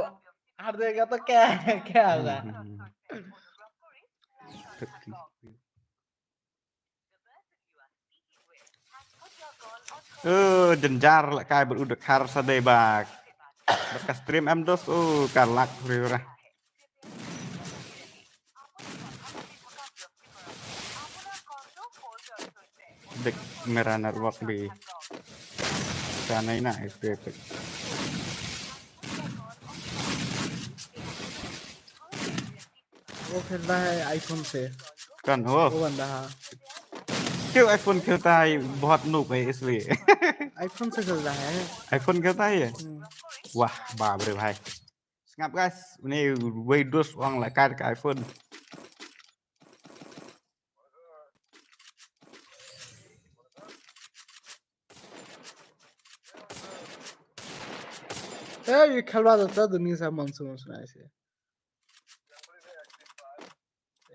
हार देगा तो क्या, क्या हार रहा है? हम्म, हम्म, हम्म। Ơ, jynjar la kai bad u dkhar sa dei bak. Bad ka stream em dos, u ka lak huri hura. Dek mera network bi. Sa nai na S P F. वो खेलता है आईफोन से। कौन वो? वो बंदा, हाँ। क्यों आईफोन खेलता है? बहुत नूब है इसलिए। आईफोन से खेलता है। आईफोन खेलता है ये? हम्म। Wah, babre bhai. Sngap guys, uni Windows ong la kai ka iPhone. ए, ये खेलवा देता दुनिया से मंसूर मंसूर ऐसे।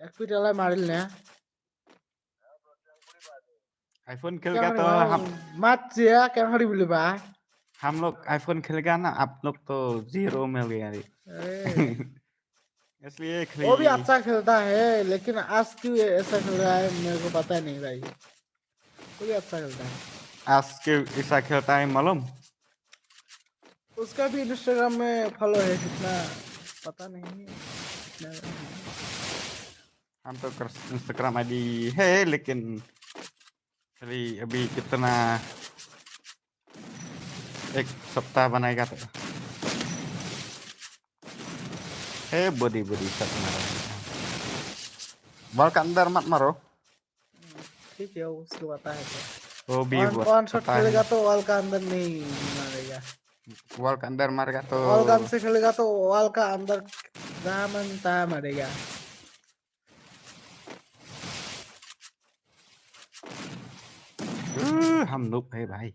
एक पीट वाला मारिल ने। आईफोन खेल क्या का तो हम मत जिया, क्या हरी बोले बा? हम लोग आईफोन खेलेगा ना, आप लोग तो ज़ीरो में गया रे। ए। इसलिए वो भी खाली अच्छा खेलता है, लेकिन आज क्यों ये ऐसा खेल रहा है, मेरे को पता नहीं भाई। वो भी अच्छा खेलता है। आज क्यों ऐसा खेलता है मालूम? उसका भी Instagram में follow है कितना, पता नहीं। हम तो कर, Instagram आईडी है, लेकिन अभी, अभी कितना, एक सप्ताह बनाएगा तो। हे बड़ी बड़ी शॉट मारा। वॉल के अंदर मत मारो। ठीक है, उसको पता है तो। वो भी वन, वो वन शॉट पता है। खेलेगा तो वॉल का अंदर नहीं मारेगा। वॉल के अंदर मारेगा तो। वॉल गन से खेलेगा तो वॉल का अंदर जहाँ मन तहाँ मारेगा। अ, हम नूब है भाई।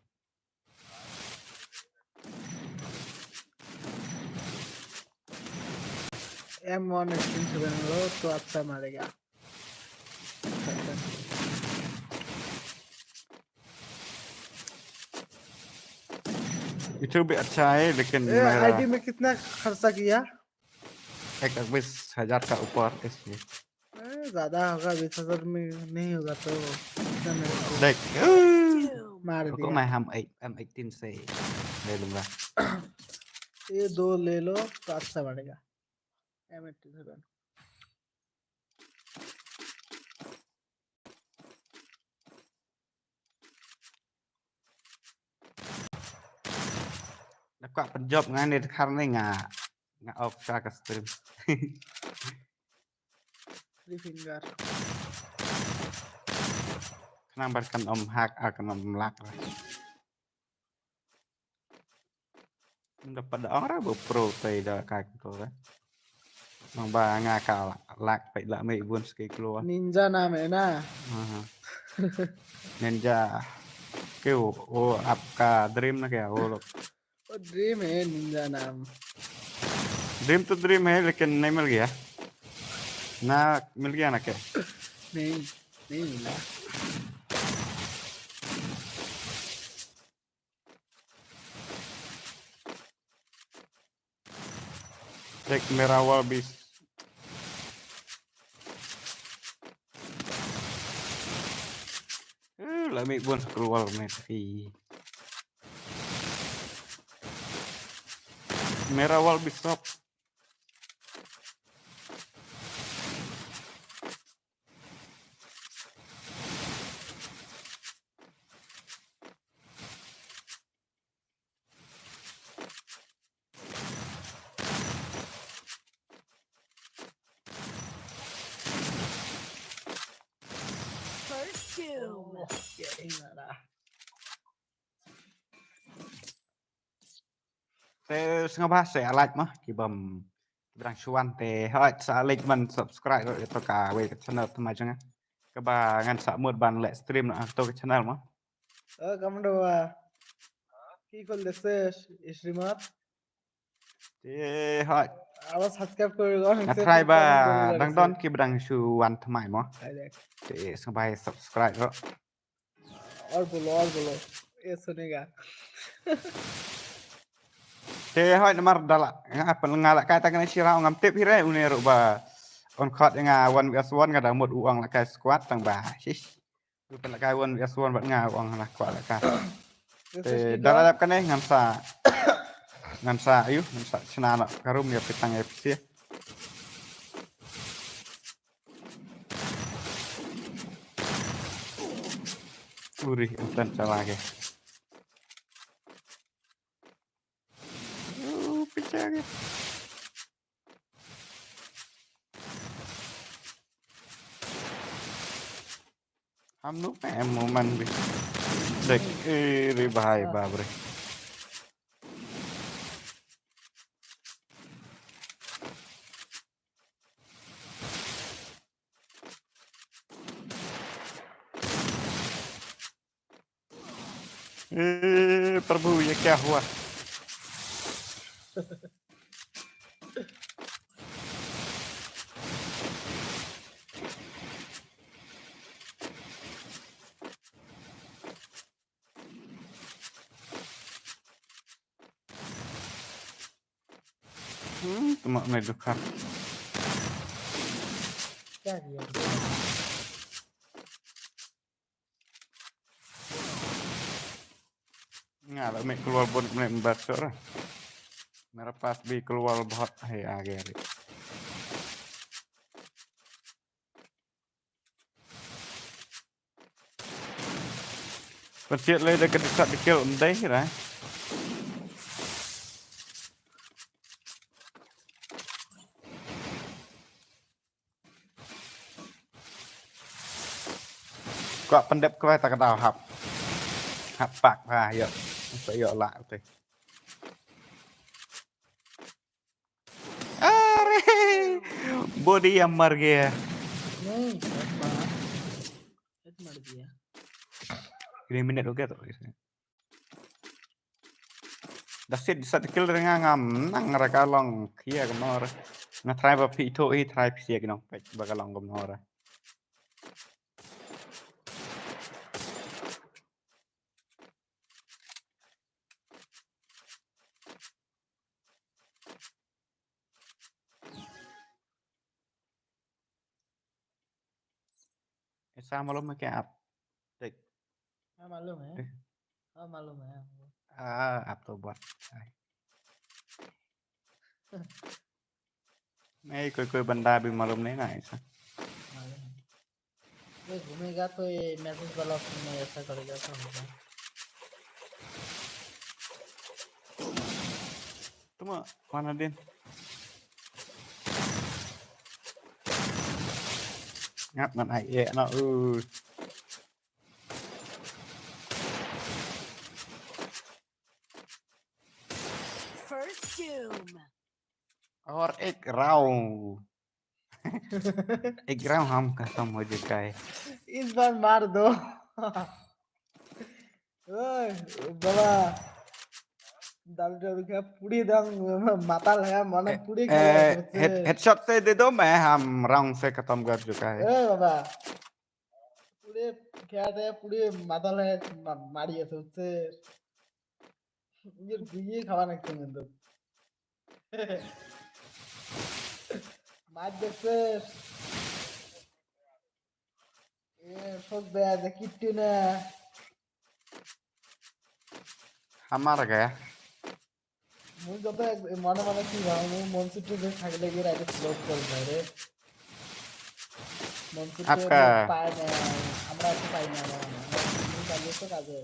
एम वन एटीन सेवन लो तो अच्छा मारेगा। YouTube भी अच्छा है, लेकिन ए, मेरा आईडी में कितना खर्चा किया? एक लाख बीस हजार का ऊपर इसलिए। ए, ज्यादा होगा, बीस हजार में नहीं होगा तो इतना में तो देख, मार रुको, दिया। मैं हम एट, एम एटीन से ले लूंगा। ये दो ले लो तो अच्छा बढ़ेगा। M eighteen seven. Nga kwah pynjop nga ne, dkhar ne nga, nga off sa ka stream. Three finger. Khnang ba kan ym hack, ah, kan ym lag re. Nga pat da ong re ba pro te da ka ko re. Nang ba nga ka lag peit la mei bun ski klua. Ninja nam hai na. Aha. Ninja. Kyo, wo aap ka dream na kya, wo log? वो ड्रीम है निंजा नाम। ड्रीम तो ड्रीम है, लेकिन नहीं मिल गया ना, मिल गया ना क्या? नहीं, नहीं मिला। देख, मेरा वॉल भी। Eh, la mei bun scroll me ti. Mera wal bisop. First kill. Te sngewbha sa like mo, ki bym, ki bym dang shu wan te, hooid sa like ban subscribe ruh ïa to kawei ka channel thymmai jong nga. Kaba ngan sa mut ban leh stream na to ka channel mo. Oh, kam do ba. Ki khol de se streamer. Te hooid. Aba subscribe kore go. Nga try ba dang don ki bym dang shu wan thymmai mo. Te sngewbha subscribe ruh. और बोलो, और बोलो, ये सुनेगा। Te hooid namar da la nga pyn nga la kai ta kane shira ngam tip hi re une ruh ba un khot nga one versus one nga da mut u ong la kai squad tang ba shish. U pyn la kai one versus one bad nga u ong la kwah la kai. Te da la dep kane ngan sa ngan sa ayu ngan sa chna noh ka room ïa phi tang ïa phi. Uri, entan chala ke. Uh, picha ke. Ham nu pe em mo man bi. Dek, eh, ri bahai ba bre. ए, प्रभु, ये क्या हुआ? Hmm, tuma ngai dukha. Nga la mih keluar bun mih embat sora. Mera pas bi keluar bahot hai age hari. Pynsiat lei da ka dikhat dikil ym dei hi ra. Kwah pyndep kwah ta ka daw hap. Hap pak ha ïoh. Sa ïoh lah te. Are. Body amar gaya. नहीं, एक बार। एक मर गया। Kini minit uga tu. Dasit sat kil ringa ngam nang raka long kia kemor. Nga try ba pi to i try pi sia kinong pek ba ka long kemor. Esa malum ke ap. Tik. Ah, malum eh. Eh. Ah, malum eh. Ah, ap to buat. Ai. Nei koi koi banda bi malum nei na esa. Malum. ये घूमेगा तो ये मैसेज वाला उसमें ऐसा करेगा तो होगा। Tuma, mana din? Ngap ngan ai e na u. First Doom. Aur ek round. Ek round hum khatam ho chuka hai. इस बार मार दो। ओए, बाबा। दारू दारू का पूरी दम माता लगा, माने पूरी हेडशॉट से दे दो, मैं हम राउंड से खत्म कर चुका है। ए बाबा। पूरे क्या थे, पूरे माता लगा, मारिए सबसे। ये, ये खावा ना क्यों तो। Mad Dexter. ये ठोक दे, देखी तूने। हमारा गया। मुझे तो एक मने मने की भाव में मन से तो देख भाग लगे राइट फ्लोट कर रहे। मन से तो आपका पाए ना, हमरा तो पाए ना, मुझे तो काजे।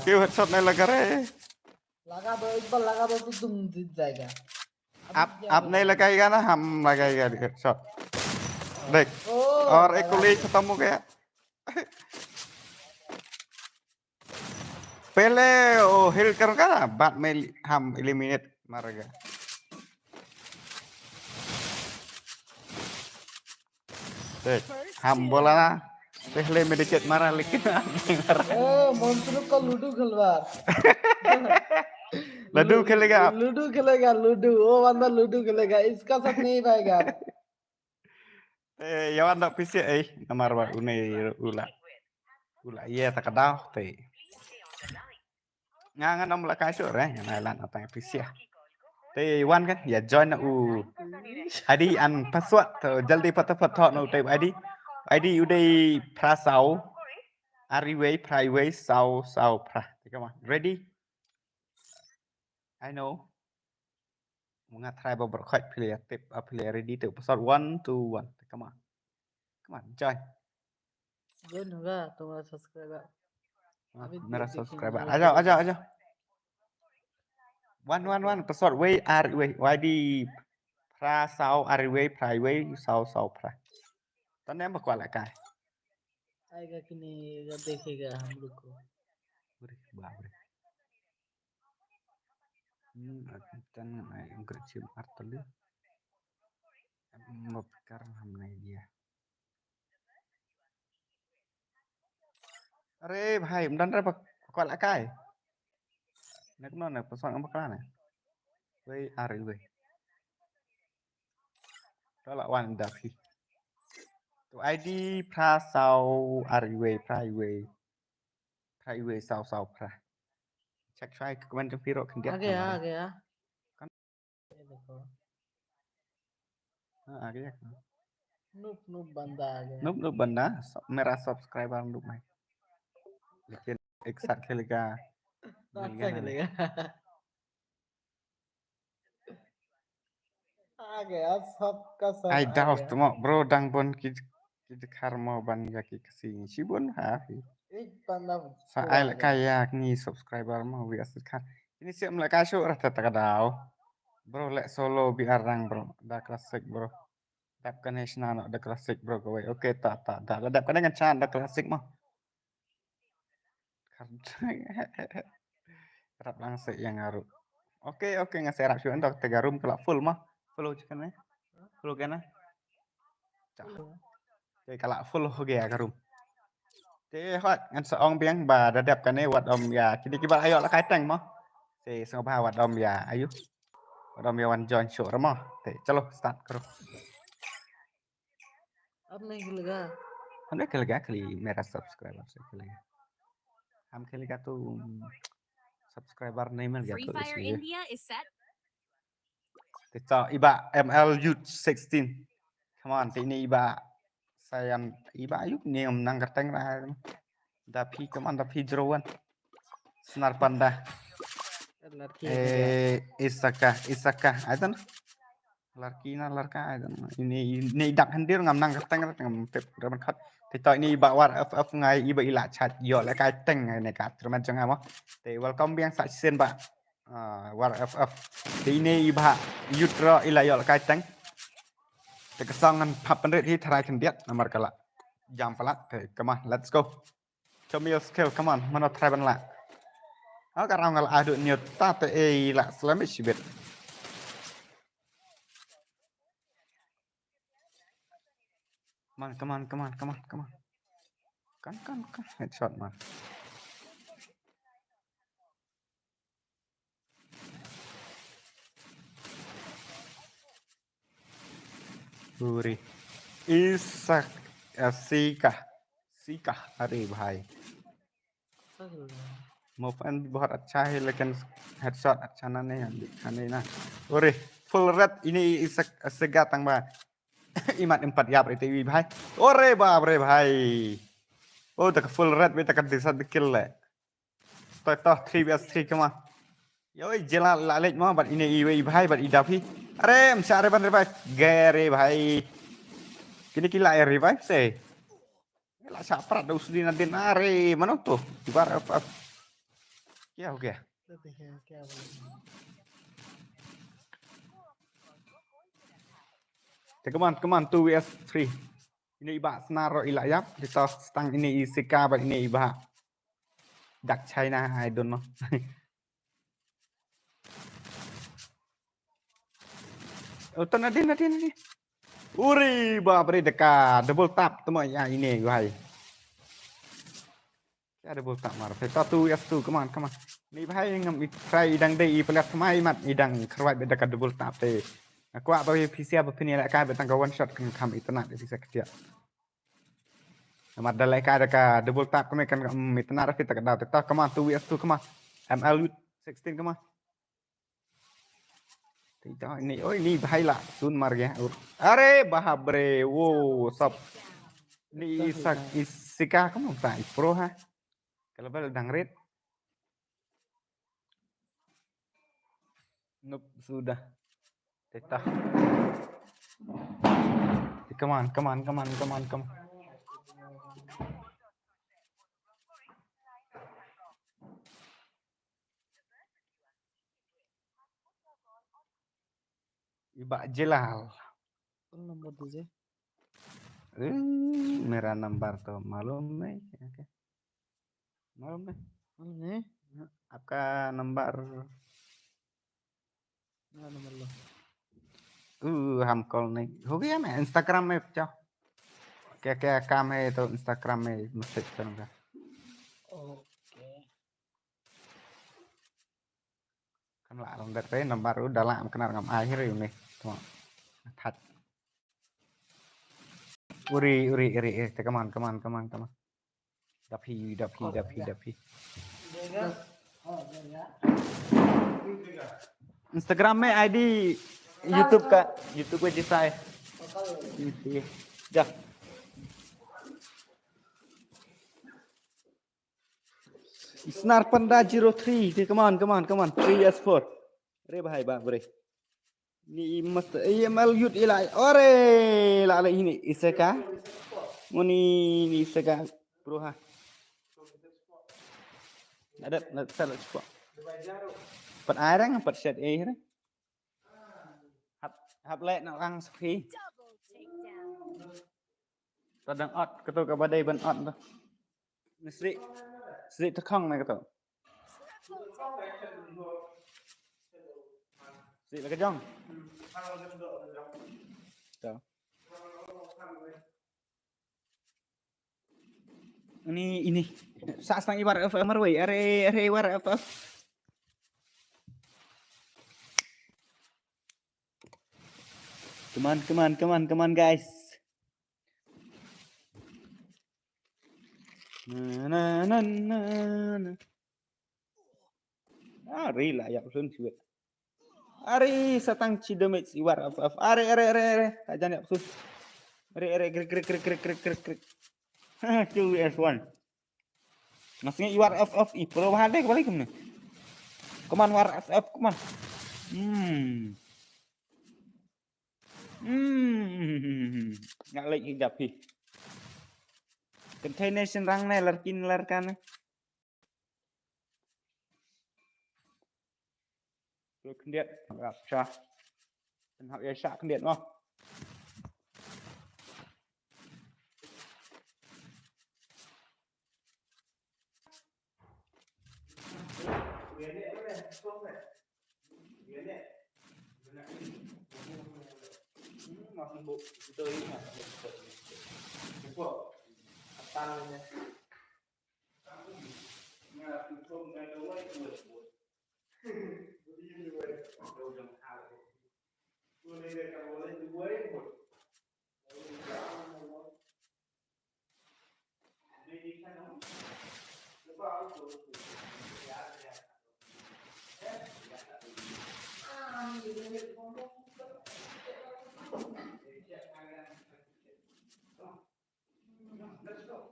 क्यों हेडशॉट नहीं लगा रहे? लगा दो, एक बार लगा दो तो तुम जीत जाएगा। आप, आप नहीं लगाएगा ना, हम लगाएगा हेडशॉट। देख, और एक गोली खत्म हो गया। पहले वो हील करूंगा ना, बाद में हम एलिमिनेट मारेगा। देख, हम बोला ना, पहले मेडिकेट मारा, लेकिन आप नहीं मारा। ए, मंत्रू का लूडो खिलवा। लूडो खेलेगा आप? लूडो खेलेगा, लूडो। वो बंदा लूडो खेलेगा, इसका साथ नहीं पाएगा। Eh, yawan da pisi eh, namar ba une ula. Ula iya ta ka daw te. Nga nga nam la kai sure, nga na lan ata pisi. Te wan kan, ya join na u. Adi an password to jaldi pata pata no te adi. Adi u dei prasau. Ariwei, praiwei, sau, sau, pra. Te kama. Ready? I know. Nga try ba berkhot phi la tip, ah, phi la ready tu. Password one, two, one. Come on. Come on, join. Join hoga, tumhara subscriber. Ah, mera subscriber. Aja, aja, aja. One, one, one. Password wei, ar, wei. Y D pra sau, ar, wei, pra, wei, sau, sau, pra. Tane ba kwala kai. Aega kini ga dekhega hum log ko. Bari, bari. Hmm, akan ai ungkra chim artali. Mapkar hamne dia. Are bhai, mdan re pak, pak lakai. Nek no nek pasang ang bakla ne. Wei, are wei. Tolak wan dah pi. Tu I D pra sau, are wei, pra wei. Pra wei sau sau pra. Check try ke kmen jong piro kan dia. Age ya, age ya. Kan. Ye dekho. Ah, ah, kaya. Noob, noob banda. Noob, noob banda. Sub-, mera subscriber noob hai. Lekin ek saath khelega. Saath khelega. Age, ab sabka sab. Ai, dau age. Tmo, bro, dang bun ki, ki dkhar mo ban ïa ki Khasi shibun ha. Sa ai la ka ïa ngi subscriber mo wi asir khan. Ini siap la ka shu rata ta ka dau. Bro, leh solo bi arang, bro. Da classic, bro. Dap kane shna no da classic, bro, kawei. Okay, ta, ta, ta. La dap kane ngan chan da classic mo. Rap lang se ïa nga ruh. Okay, okay, nga se rap shu ndok te ka room ka la full mo. Full ho chicken ne? Full ho kane? Chah. Te ka la full ho ge ka room. Te hot ngan sa ong biang ba da dep kane wat om ïa kini kiba ayo la kai teng mo. Te sngewbha wat om ïa ayu. Wat om ïa wan join show ra mo. Te chalo start karo. Ab nahi khelega. Ab nahi khelega, khali mera subscriber se khelega. Ham khelega tu, mm, subscriber nahi mil gaya Free tu Fire isliye. India is set. Te to iba M L Youth sixteen. Come on, te ini iba sayang iba ayuk ni ngam nang kerteng ra. Da phi, come on, da phi zero one. Snar panda. Larki. Eh, Isaka, Isaka. Ai tan. Larki na larka ai tan. Ini, ini dak hendir ngam nang kerteng, ngam pep ramen khat. Te to ini ba War F F ngai iba ila chat. Yo le kai teng ngai ne ka. Terima jong amo. Te welcome biang sa sien ba. Ah, War F F. Te ini iba youth ro ila yo le kai teng. Te kesang ngan pap penrit hi tharai khendiat namar kala. Jam palat. Te kemah, let's go. Show me your skill, come on, mano try ban lah. Aku ka rang lah adu nyut ta te eh lah selama sibit. Come on, come on, come on, come on, come on. Kan, kan, kan. Headshot, man. Uri. Isak, eh, Sikah. Sikah, अरे भाई. Move on बहुत अच्छा है, लेकिन headshot अच्छा ना नहीं है, दिखा नहीं ना. Uri, full red ini Isak, eh, Sega tang ba. Imat empat yap ri te wi bhai. Ore bap re bhai. Oh, tak full red beta ka disa de kill le. Toh, toh, three versus three, come on. Yoi, jela la lej mo, bat ine iwe i bhai, bat i daphi. Are, msa re ban revive. Gere bhai. Kini kila e revive se. La sa prat da usdi na din are, mano to. Ibar up, up. Kya ho gaya? Te, come on, come on, two versus three. Ine iba snar ro ila yap, kita stang ine i Sika ba ine iba. Dak China, I don't know. Oh, to nadin, nadin, nadin. Uri, bap re deka, double tap, temo ya ine, wahai. Ya double tap mar. Te to two versus two, come on, come on. Ni bhai ngam i try idang dei i pelat tmai mat idang kharwai beda ka double tap te. Aku apa phi sia ba phi ni la ka betang ka one shot kan kham itna de phi sa ktia. Amat da la ka da ka double tap kami kan, mm, itna da phi ta ka da te to, come on, two versus two, come on. M L Youth sixteen, come on. Te to ni, oi ni bhai la sun mar gaya. Are bap re, wo sap. Ni Isak, Isika, come on, ta i pro ha. Kalau bal dang rit. Nope, sudah. Te to. Come on, come on, come on, come on, come on. Iba Jelal. Phone number दीजिए. Eh, mera number to malum nahi. Okay. Malum nahi. Malum nahi. Aapka number. Mera number lo. Uh, hum call nahi. Ho gaya na Instagram mein pehchao. Kya kya kaam hai to Instagram mein message karunga. Okay. Kan la rong dat re number u da la am kena ngam ai hiri u ni. Tengok. That. Uri, uri, uri, uri. Te, come on, come on, come on, come on. Daphi, daphi, daphi, daphi. Instagram mein I D, YouTube ka, YouTube ka jisa hai. Hmm, iya. Dah. Snar Panda zero three. Okay, come on, come on, come on. Three S four. Re bahai ba, bre. Ni mas, i mal yut ila. Ore, la la ini Isaka. Muni ni Isaka. Pro ha. Ada, ada salah spot. Pat arang, pat shat eh. Hap, hap lek nak orang sepi. Tadang ot, ketu ka badai ban ot tu. Ni sri, sri tekong ni ketu. Sri lagi jong. Tu. Ini, ini. Sa stang iwar F F marwei. Are, are iwar F F. Come on, come on, come on, come on, guys. Na, na, na, na, na. Ah, rila ya pun siwet. Are, satang chi damage iwar F F. Are, are, are, are. Tajan ya pun. Are, are, grik, grik, grik. Two S one. Masih iwar F F i pro bahade kembali kemne. Come on, war F F, come on. Hmm. Hmm. Ngak lek hidap hi. Container shin rang ne larkin larkan ne. Khyndiat, rap sha. Kan hap ya sha khyndiat mo. First two.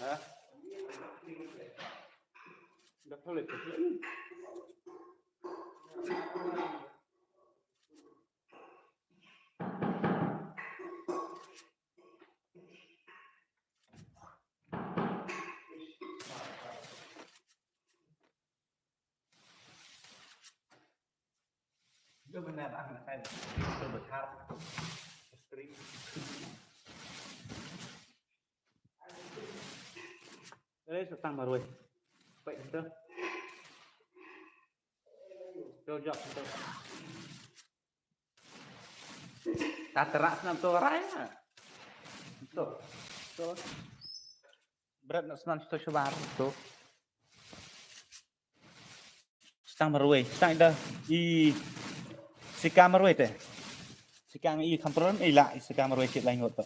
Ha? Dah pelit, dah pelit. Dah benar lah, nak kan. Dah besar. Stream. Eh, setang baru, eh. Baik, kita. Jauh, jauh, kita. Ta terak snam to rai na. To. To. Berat na snam to shabar to. Stang marwei, stang da i sika marwei te. Sika i kamperon i la i sika marwei sit lain ngot to.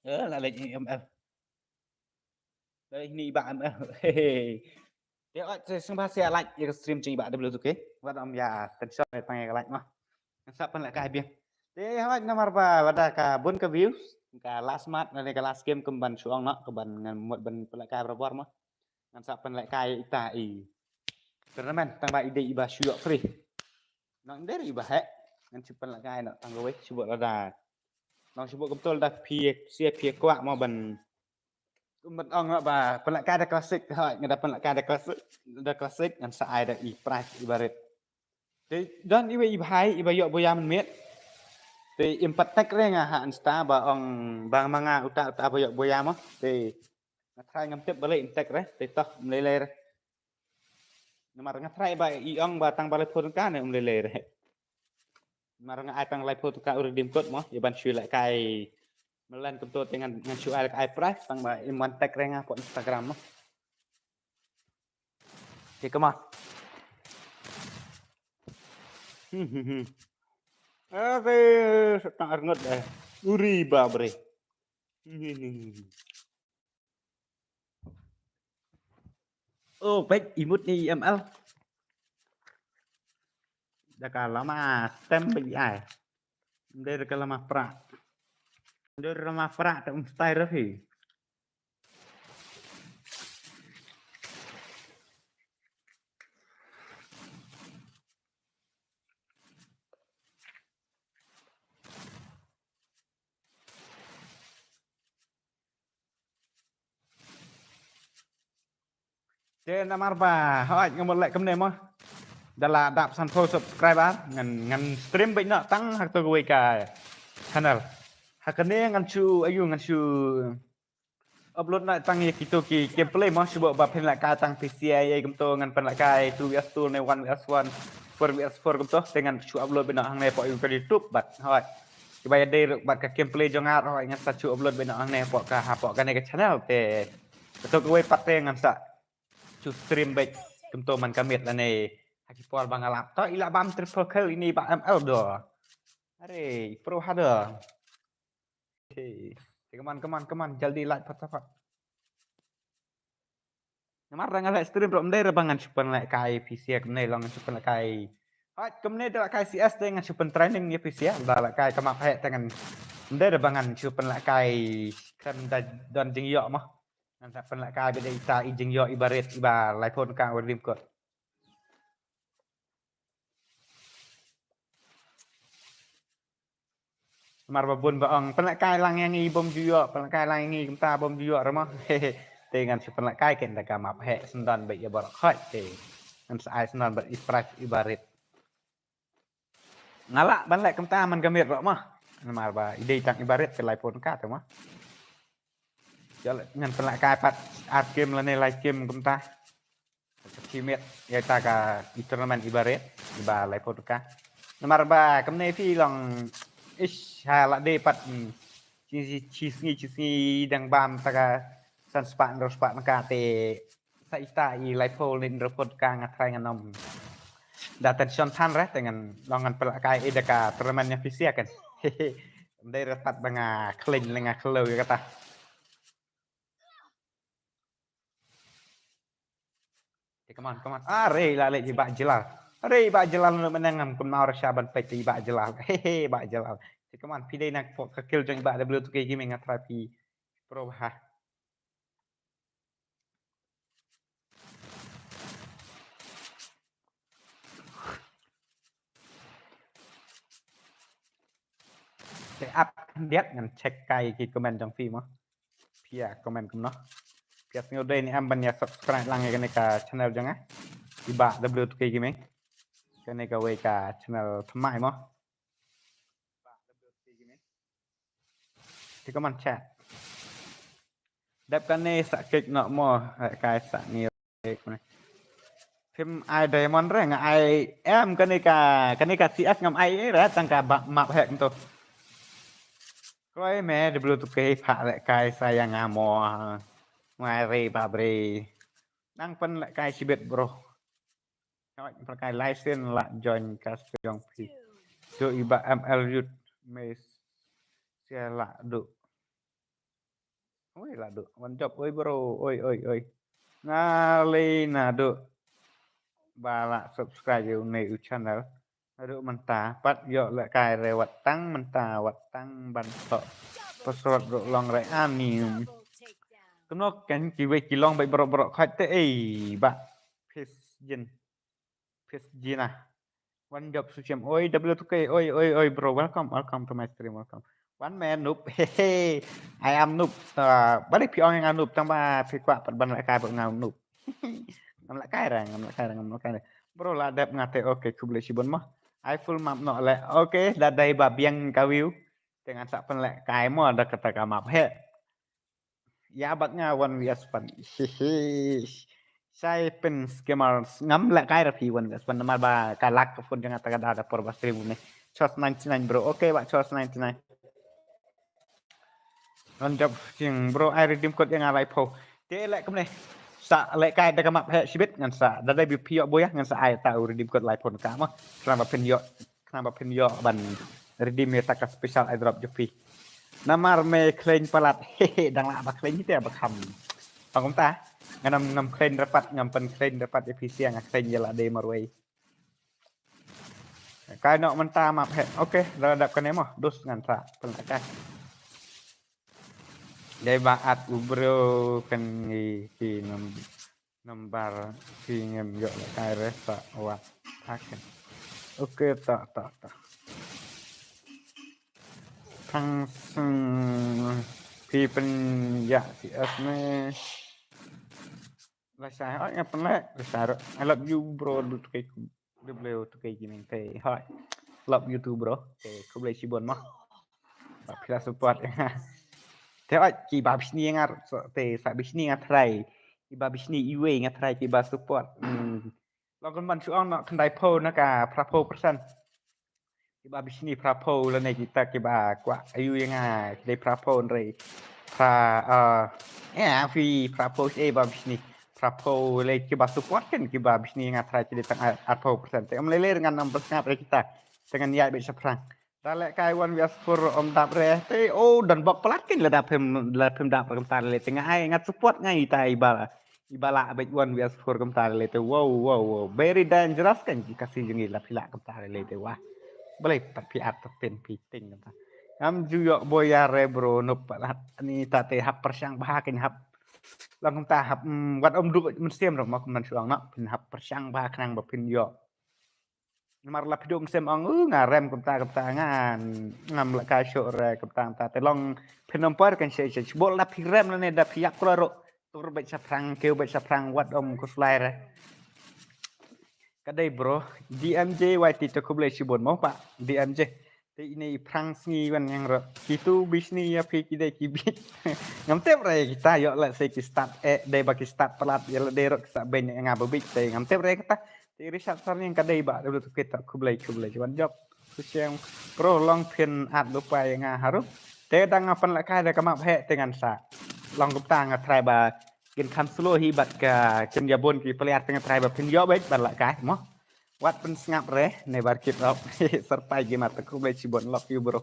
Eh, la lek i M L. Dari hini i Bah M L. Hehe. Te ot se sngewbha share like ïa ka stream jong i Bah W two K. Wat ym ïa tension ne tang ïa ka like noh. Ngan sa pynlehkai biang. Te hooid namar ba lada ka bun ka views ka last match ne ka last game kum ban shu ong noh ka ban ngan mut ban pynlehkai barabor mo. Ngan sa pynlehkai ita i tournament tang ba i dei iba shu ïoh free. Nang der iba heh. Ngan shu pynlehkai noh tang kawei shu buh lada. Nang shu buh kumto lada phi sia phi kwah mo ban Kum ban ong ba pynlehkai da classic, hooid, nga da pynlehkai da classic, da classic ngan sa ai da i prize i barit. Te don iwei i bhai iba ïoh buya mynmiet. Te im pat tag re nga ha Insta ba ong ba ma nga uta uta ba ïoh buya mo. Te nga try ngam tip balei im tag re. Te toh ym lei lei re. Namar nga try ba i ong ba tang ba laiphew tyngka ne ym lei lei re. Namar nga ai tang laiphew tyngka u redeem code mo. Ïa ban shu lehkai mlan kumto te ngan ngan shu ai lehkai prize tang ba im wan tag re nga hapoh Instagram mo. Te come on. Hmm, hmm, hmm. Ate sa tang arngot eh. Uri babre. Hmm, hmm, hmm, hmm. Oh, peit, i mut ni M L. Da ka lama stem ba i ai. Ym dei da ka lama pra. Ym dei da ka lama pra te um style ruh hi. Te namar ba hooid nga mut leh kumne mo. Da la dap sanphew subscriber ngan ngan stream beit noh tang ha kato kawei ka channel. Ha kane ngan shu ayu ngan shu upload noh tang ïa kito ki gameplay mo shu ba phin lehkai tang P C I kumto ngan pynlehkai two versus two ne one versus one, four versus four kumto te ngan shu upload beit noh hangne hapoh ka YouTube bad hooid. Kiba ïadei ruh bad ka gameplay jong nga ruh ngan sa shu upload beit noh hangne hapoh ka hapoh kane ka channel te. Kato kawei pat te ngan sa shu stream beit kumto man ka miet lane ha ki por ba nga lap. To i la bam triple kill ine i Bah M L do. Are i pro ha do. Te come on come on come on jaldi like pat pat. Namar da nga leh stream ruh ym dei re ba ngan shu pynlehkai P C kumne long ngan shu pynlehkai. Hooid kumne da lehkai C S te ngan shu pyntraining ïa P C da lehkai ka map heh te ngan ym dei re ba ngan shu pynlehkai khlem da don jingïoh mo. Ngan sa pynlehkai beit da ita i jingïoh iba rit iba laiphew tyngka u redeem code. Namar ba bun ba ong pynlehkai lang ïa ngi bym ju ïoh, pynlehkai lang ïa ngi kumta bym ju ïoh re mo. Te ngan shu pynlehkai keiñ da ka map heh syndon beit ïa baroh khoit te ngan sa ai syndon beit i prize iba rit. Nga lah ban leh kumta man ka miet ruh mo. Namar ba i dei tang iba rit ka laiphew tyngka te mo. Ïa leh ngan pynlehkai pat ar game lane lai game kumta. Ka team miet ïa ita ka i tournament iba rit iba laiphew tyngka. Namar ba kumne phi long ish ha la dei pat, hmm. Chi chi sngi chi sngi dang bam ta ka san spah hynriew spah tyngka te sa ita i laiphew ne hynriewphew tyngka nga try ngan ym da tension than re te ngan long ngan pynlehkai ïa da ka tournament ïa P C kan. Ym dei re pat ba nga khlaiñ lane nga khliew ïa kata. Te come on come on. Are la leh i Bah Jalal. Are i Bah Jalal ngan mynne ngam kynmaw re sha ban peit i Bah Jalal. Hehe Bah Jalal. Te come on phi dei na ka kill jong i Bah W two K Gaming nga try phi pro ha. Te ap khyndiat ngan check kai ki comment jong phi mo. Phi ïa comment kumno. Phi ïa sngewdei ne em ban ïa subscribe lang ïa kane ka channel jong nga. I Bah W two K Gaming. Kane kawei ka channel thymmai mo. Te ka man chat. Dep kane sa klik noh mo, eh, kai sa ni. Phim ai diamond re nga ai em kane ka, kane ka C S ngam ai re tang ka ba map hek to. Kroi me W two K pha lehkai sa ïa nga mo. Ngai re ba bre. Nang pynlehkai shibit bro. Ngai pynlehkai license la join ka jong phi. Do i Bah M L youth me sia la do. Oi la do wan job oi bro oi oi oi. Nga le na do ba la subscribe ïa une u channel. Naduh mynta pat ïoh lehkai re wat tang mynta wat tang ban thoh password ruh long re ani. Kumno kan kiwei ki long beit baroh baroh khoit te ei bah. Pis jin. Pis jin ah. Wan job su chem oi W two K oi oi oi bro, welcome welcome to my stream, welcome. Wan me noob hehe. I am noob. Bali phi ong nga noob tang ba phi kwah pat ban lehkai bad nga noob. Ngam lehkai re ngam lehkai re ngam lehkai re. Bro la dep nga te okay khublei shibun mo. Ai full map noh leh. Okay, da dei ba biang ka view. Te ngan sa pynlehkai mo da kata ka map heh. Ïa bat nga one vs one. Hihi. Shai pyn scammer, ngam lehkai ruh phi one vs one namar ba ka lag ka phone jong nga, ta ka da da por ba stream ne. Chos ninety nine bro. Okay, ba chos ninety nine. Ngan jop jing bro, ai redeem code ïa nga laiphew. Te leh kumne. Sa lehkai da ka map heh shibit ngan sa. Da dei ba phi ïoh buh ïa ngan sa ai ta u redeem code laiphew na ka mo. Khnang ba phin ïoh, khnang ba phin ïoh ban redeem ïa ta ka special airdrop jong phi. Namar me khleiñ palat. Hehe, dang lah ba khleiñ hi te ba kham. Tang kumta. Ngan ym, ngam khleiñ rypat, ngam pynkhleiñ rypat ïa phi, sha nga khleiñ ïa lade marwei. Kai noh mynta map heh. Okay, da dap kane mo. Dus ngan sa pynlehkai. Dei ba at u bro kan ngi ki nam-, nambar ki ngem ïoh lehkai re sa wat hakin. Okay, ta, ta, ta. Tang seng phi pynïa C S ne. Lashai, oi, nga pynleh, lashai ruh. I love you bro, du tu kai, du bleu tu kai ki neng te. Hoi. Love you too bro. Te khublei shibun mo. Ba phi la support. Te oi, ki ba bishni nga, so, te sa bishni nga try. Ki ba bishni iwei nga try ki ba support. Hmm. Long kan ban shu ong noh khyndai phew na ka phra phew percent. Ki ba bishni phra phew lane kita ki ba kwah ayu ïa nga ki dei phra phew hynrei phra, eh, eh, phi phra phew shi ba bishni. Phra phew le ki ba support kan ki ba bishni ïa nga try ki dei tang ar, ar phew percent. Te ym lei lei ngan ym pyrshang re kita. Te ngan ïaid beit shaphrang. Da lehkai one vs four ym dap re. Te, oh, don bok palat kan lada phim, lada phim dap re kumta le. Te nga ai, nga support nga ita i ba, i ba lah beit one vs four kumta le. Te, wow, wow, wow. Very dangerous kan ki Khasi jong ngi lada phi lah kumta le te wah. Balei pat phi at ta pin phi ting kumta. Ngam ju ïoh buh ïa re bro, nop palat. Ni ta te hap pyrshang bha kan hap. Long kumta hap, mm, wat ym duh mynsiem ruh mo kumban shu ong noh. Phin hap pyrshang bha khnang ba phin ïoh. Namar la phi duh mynsiem ong, uh, nga rem kumta kumta ngan, ngam lehkai shuh re kumta kumta. Te long phin ym poi re kan shisha shisha. Bok la phi rem lane da phi ïap kloi ruh. Tur beit shaphrang, kiew beit shaphrang, wat ym khuslai re. Ka dei bro, D M J Y T to khublei shibun mo pa, D M J. Te ine i phrang sngi wan ngang ruh. Kitu bishni ïa phi ki dei ki bit. Ngam tip re kita ïoh lehse ki start eh, dei ba ki start palat ïa lade ruh ki sa beiñ ïa nga ba bit te ngam tip re kata. Te Richard Sarniang ka dei ba dei tu kita khublei khublei wan jop. Kusiang bro long phin at lupa ïa nga harum. Te dang nga pynlehkai da ka map heh te ngan sa. Long kumta nga try ba kin kham slow hi bad ka kin ïa bun ki player te nga try ba phin ïoh beit ban lehkai mo. Wat pynsngap re, never give up. Surprise game at khublei shibun, love you bro.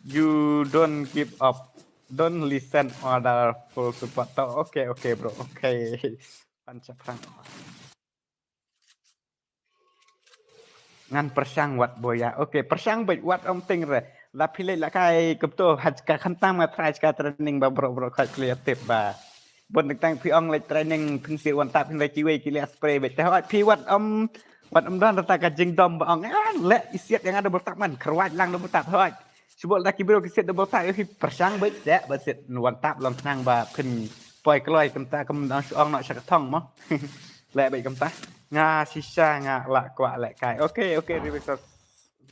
You don't give up. Don't listen order, full support. To, okay, okay bro, okay. Pan shaphrang. Ngan pyrshang wat boya. Okay, pyrshang beit wat ym ting re. La phi leh lehkai kumto, ha ka khamtam nga try ka training ba bro bro khat clear tip ba. Bun tang phi ong leh training phin sir wan tap phin leh kiwei ki leh spray beit. Te hoi phi wat ym, wat ym don rta ka jingdom ba ong, ah, leh isiat ïa nga double tap man, kyrwat lang double tap hoi. Shu bol da ki bro ki siat double tap ïa phi pyrshang beit seh ba siat wan tap long khnang ba phin poi kloi kumta kum dang shu ong noh sha ka thong mo. Leh beit kumta. Nga shisha nga la kwah lehkai. Okay, okay, Rebecca.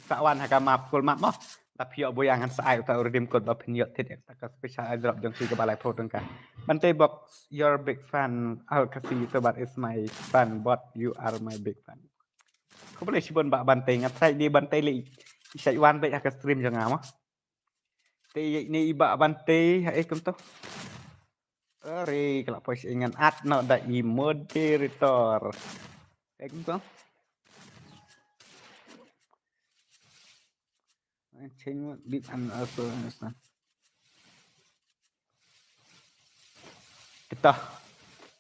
Sa wan ha ka map full map mo. Da phi ïoh boya ngan sa ai uta u redeem code ba phin ïoh thied ïa ka special airdrop jong phi kaba laiphew tyngka. Bantei Box, your big fan. Al Khasi YouTuber is my fan, but you are my big fan. Khublei shibun Bah Bantei, nga try ni Bantei lei. Sa wan beit ha ka stream jong nga mo. Te ni i Bah Bantei ha eh kumto. Are ka la poi sa ngan at noh da i moderator. Eh kumto. Change mode, leave and also understand. Kita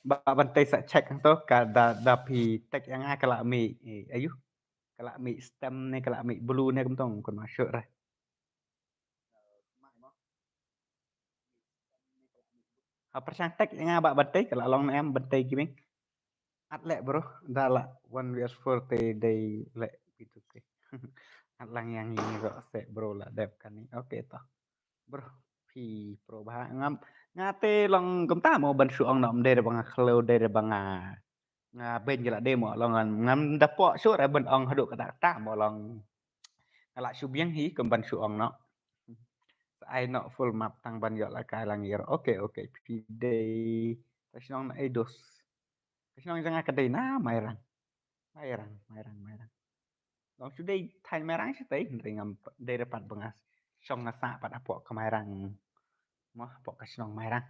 Bah Bantei sa check to ka da, da phi tag ïa nga ka la mih, eh, ayu. Ka la mih stem ne ka la mih blue ne kumto, kumno shuh re. Ha pyrshang tag ïa nga Bah Bantei ka la long ne em Bantei Gaming. At leh bro, da la one vs four te dei leh P two K. At lang ïa ngi ruh seh bro la dep kane. Okay to. Bro, phi pro bha ngam. Nga te long kumta mo ban shu ong noh, ym dei re ba nga khlem, dei re ba nga, nga beiñ ka la dei mo long ngam da pok shuh re ban ong haduh kata kata mo long. Nga lah shu biang hi kum ban shu ong noh. Sa ai noh full map tang ban ïoh la kai la ngir. Okay, okay. Phi dei ka shnong na ei dos? Ka shnong jong nga ka dei na Mairang. Mairang, Mairang, Mairang. Long shu dei thaiñ Mairang shatei, hynrei ngam dei re pat ba nga shong nga sah pat hapoh ka Mairang. Mo hapoh ka shnong Mairang.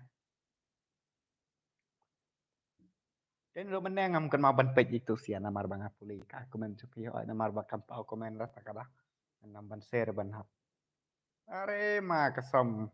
Te ruh mynne ngam kynmaw ban peit ïa itu sien namar ba nga pule ka comment jong phi, hooid namar ba kam paw comment ra ta ka da. Ngam ban share ban hap. Are ma ka som.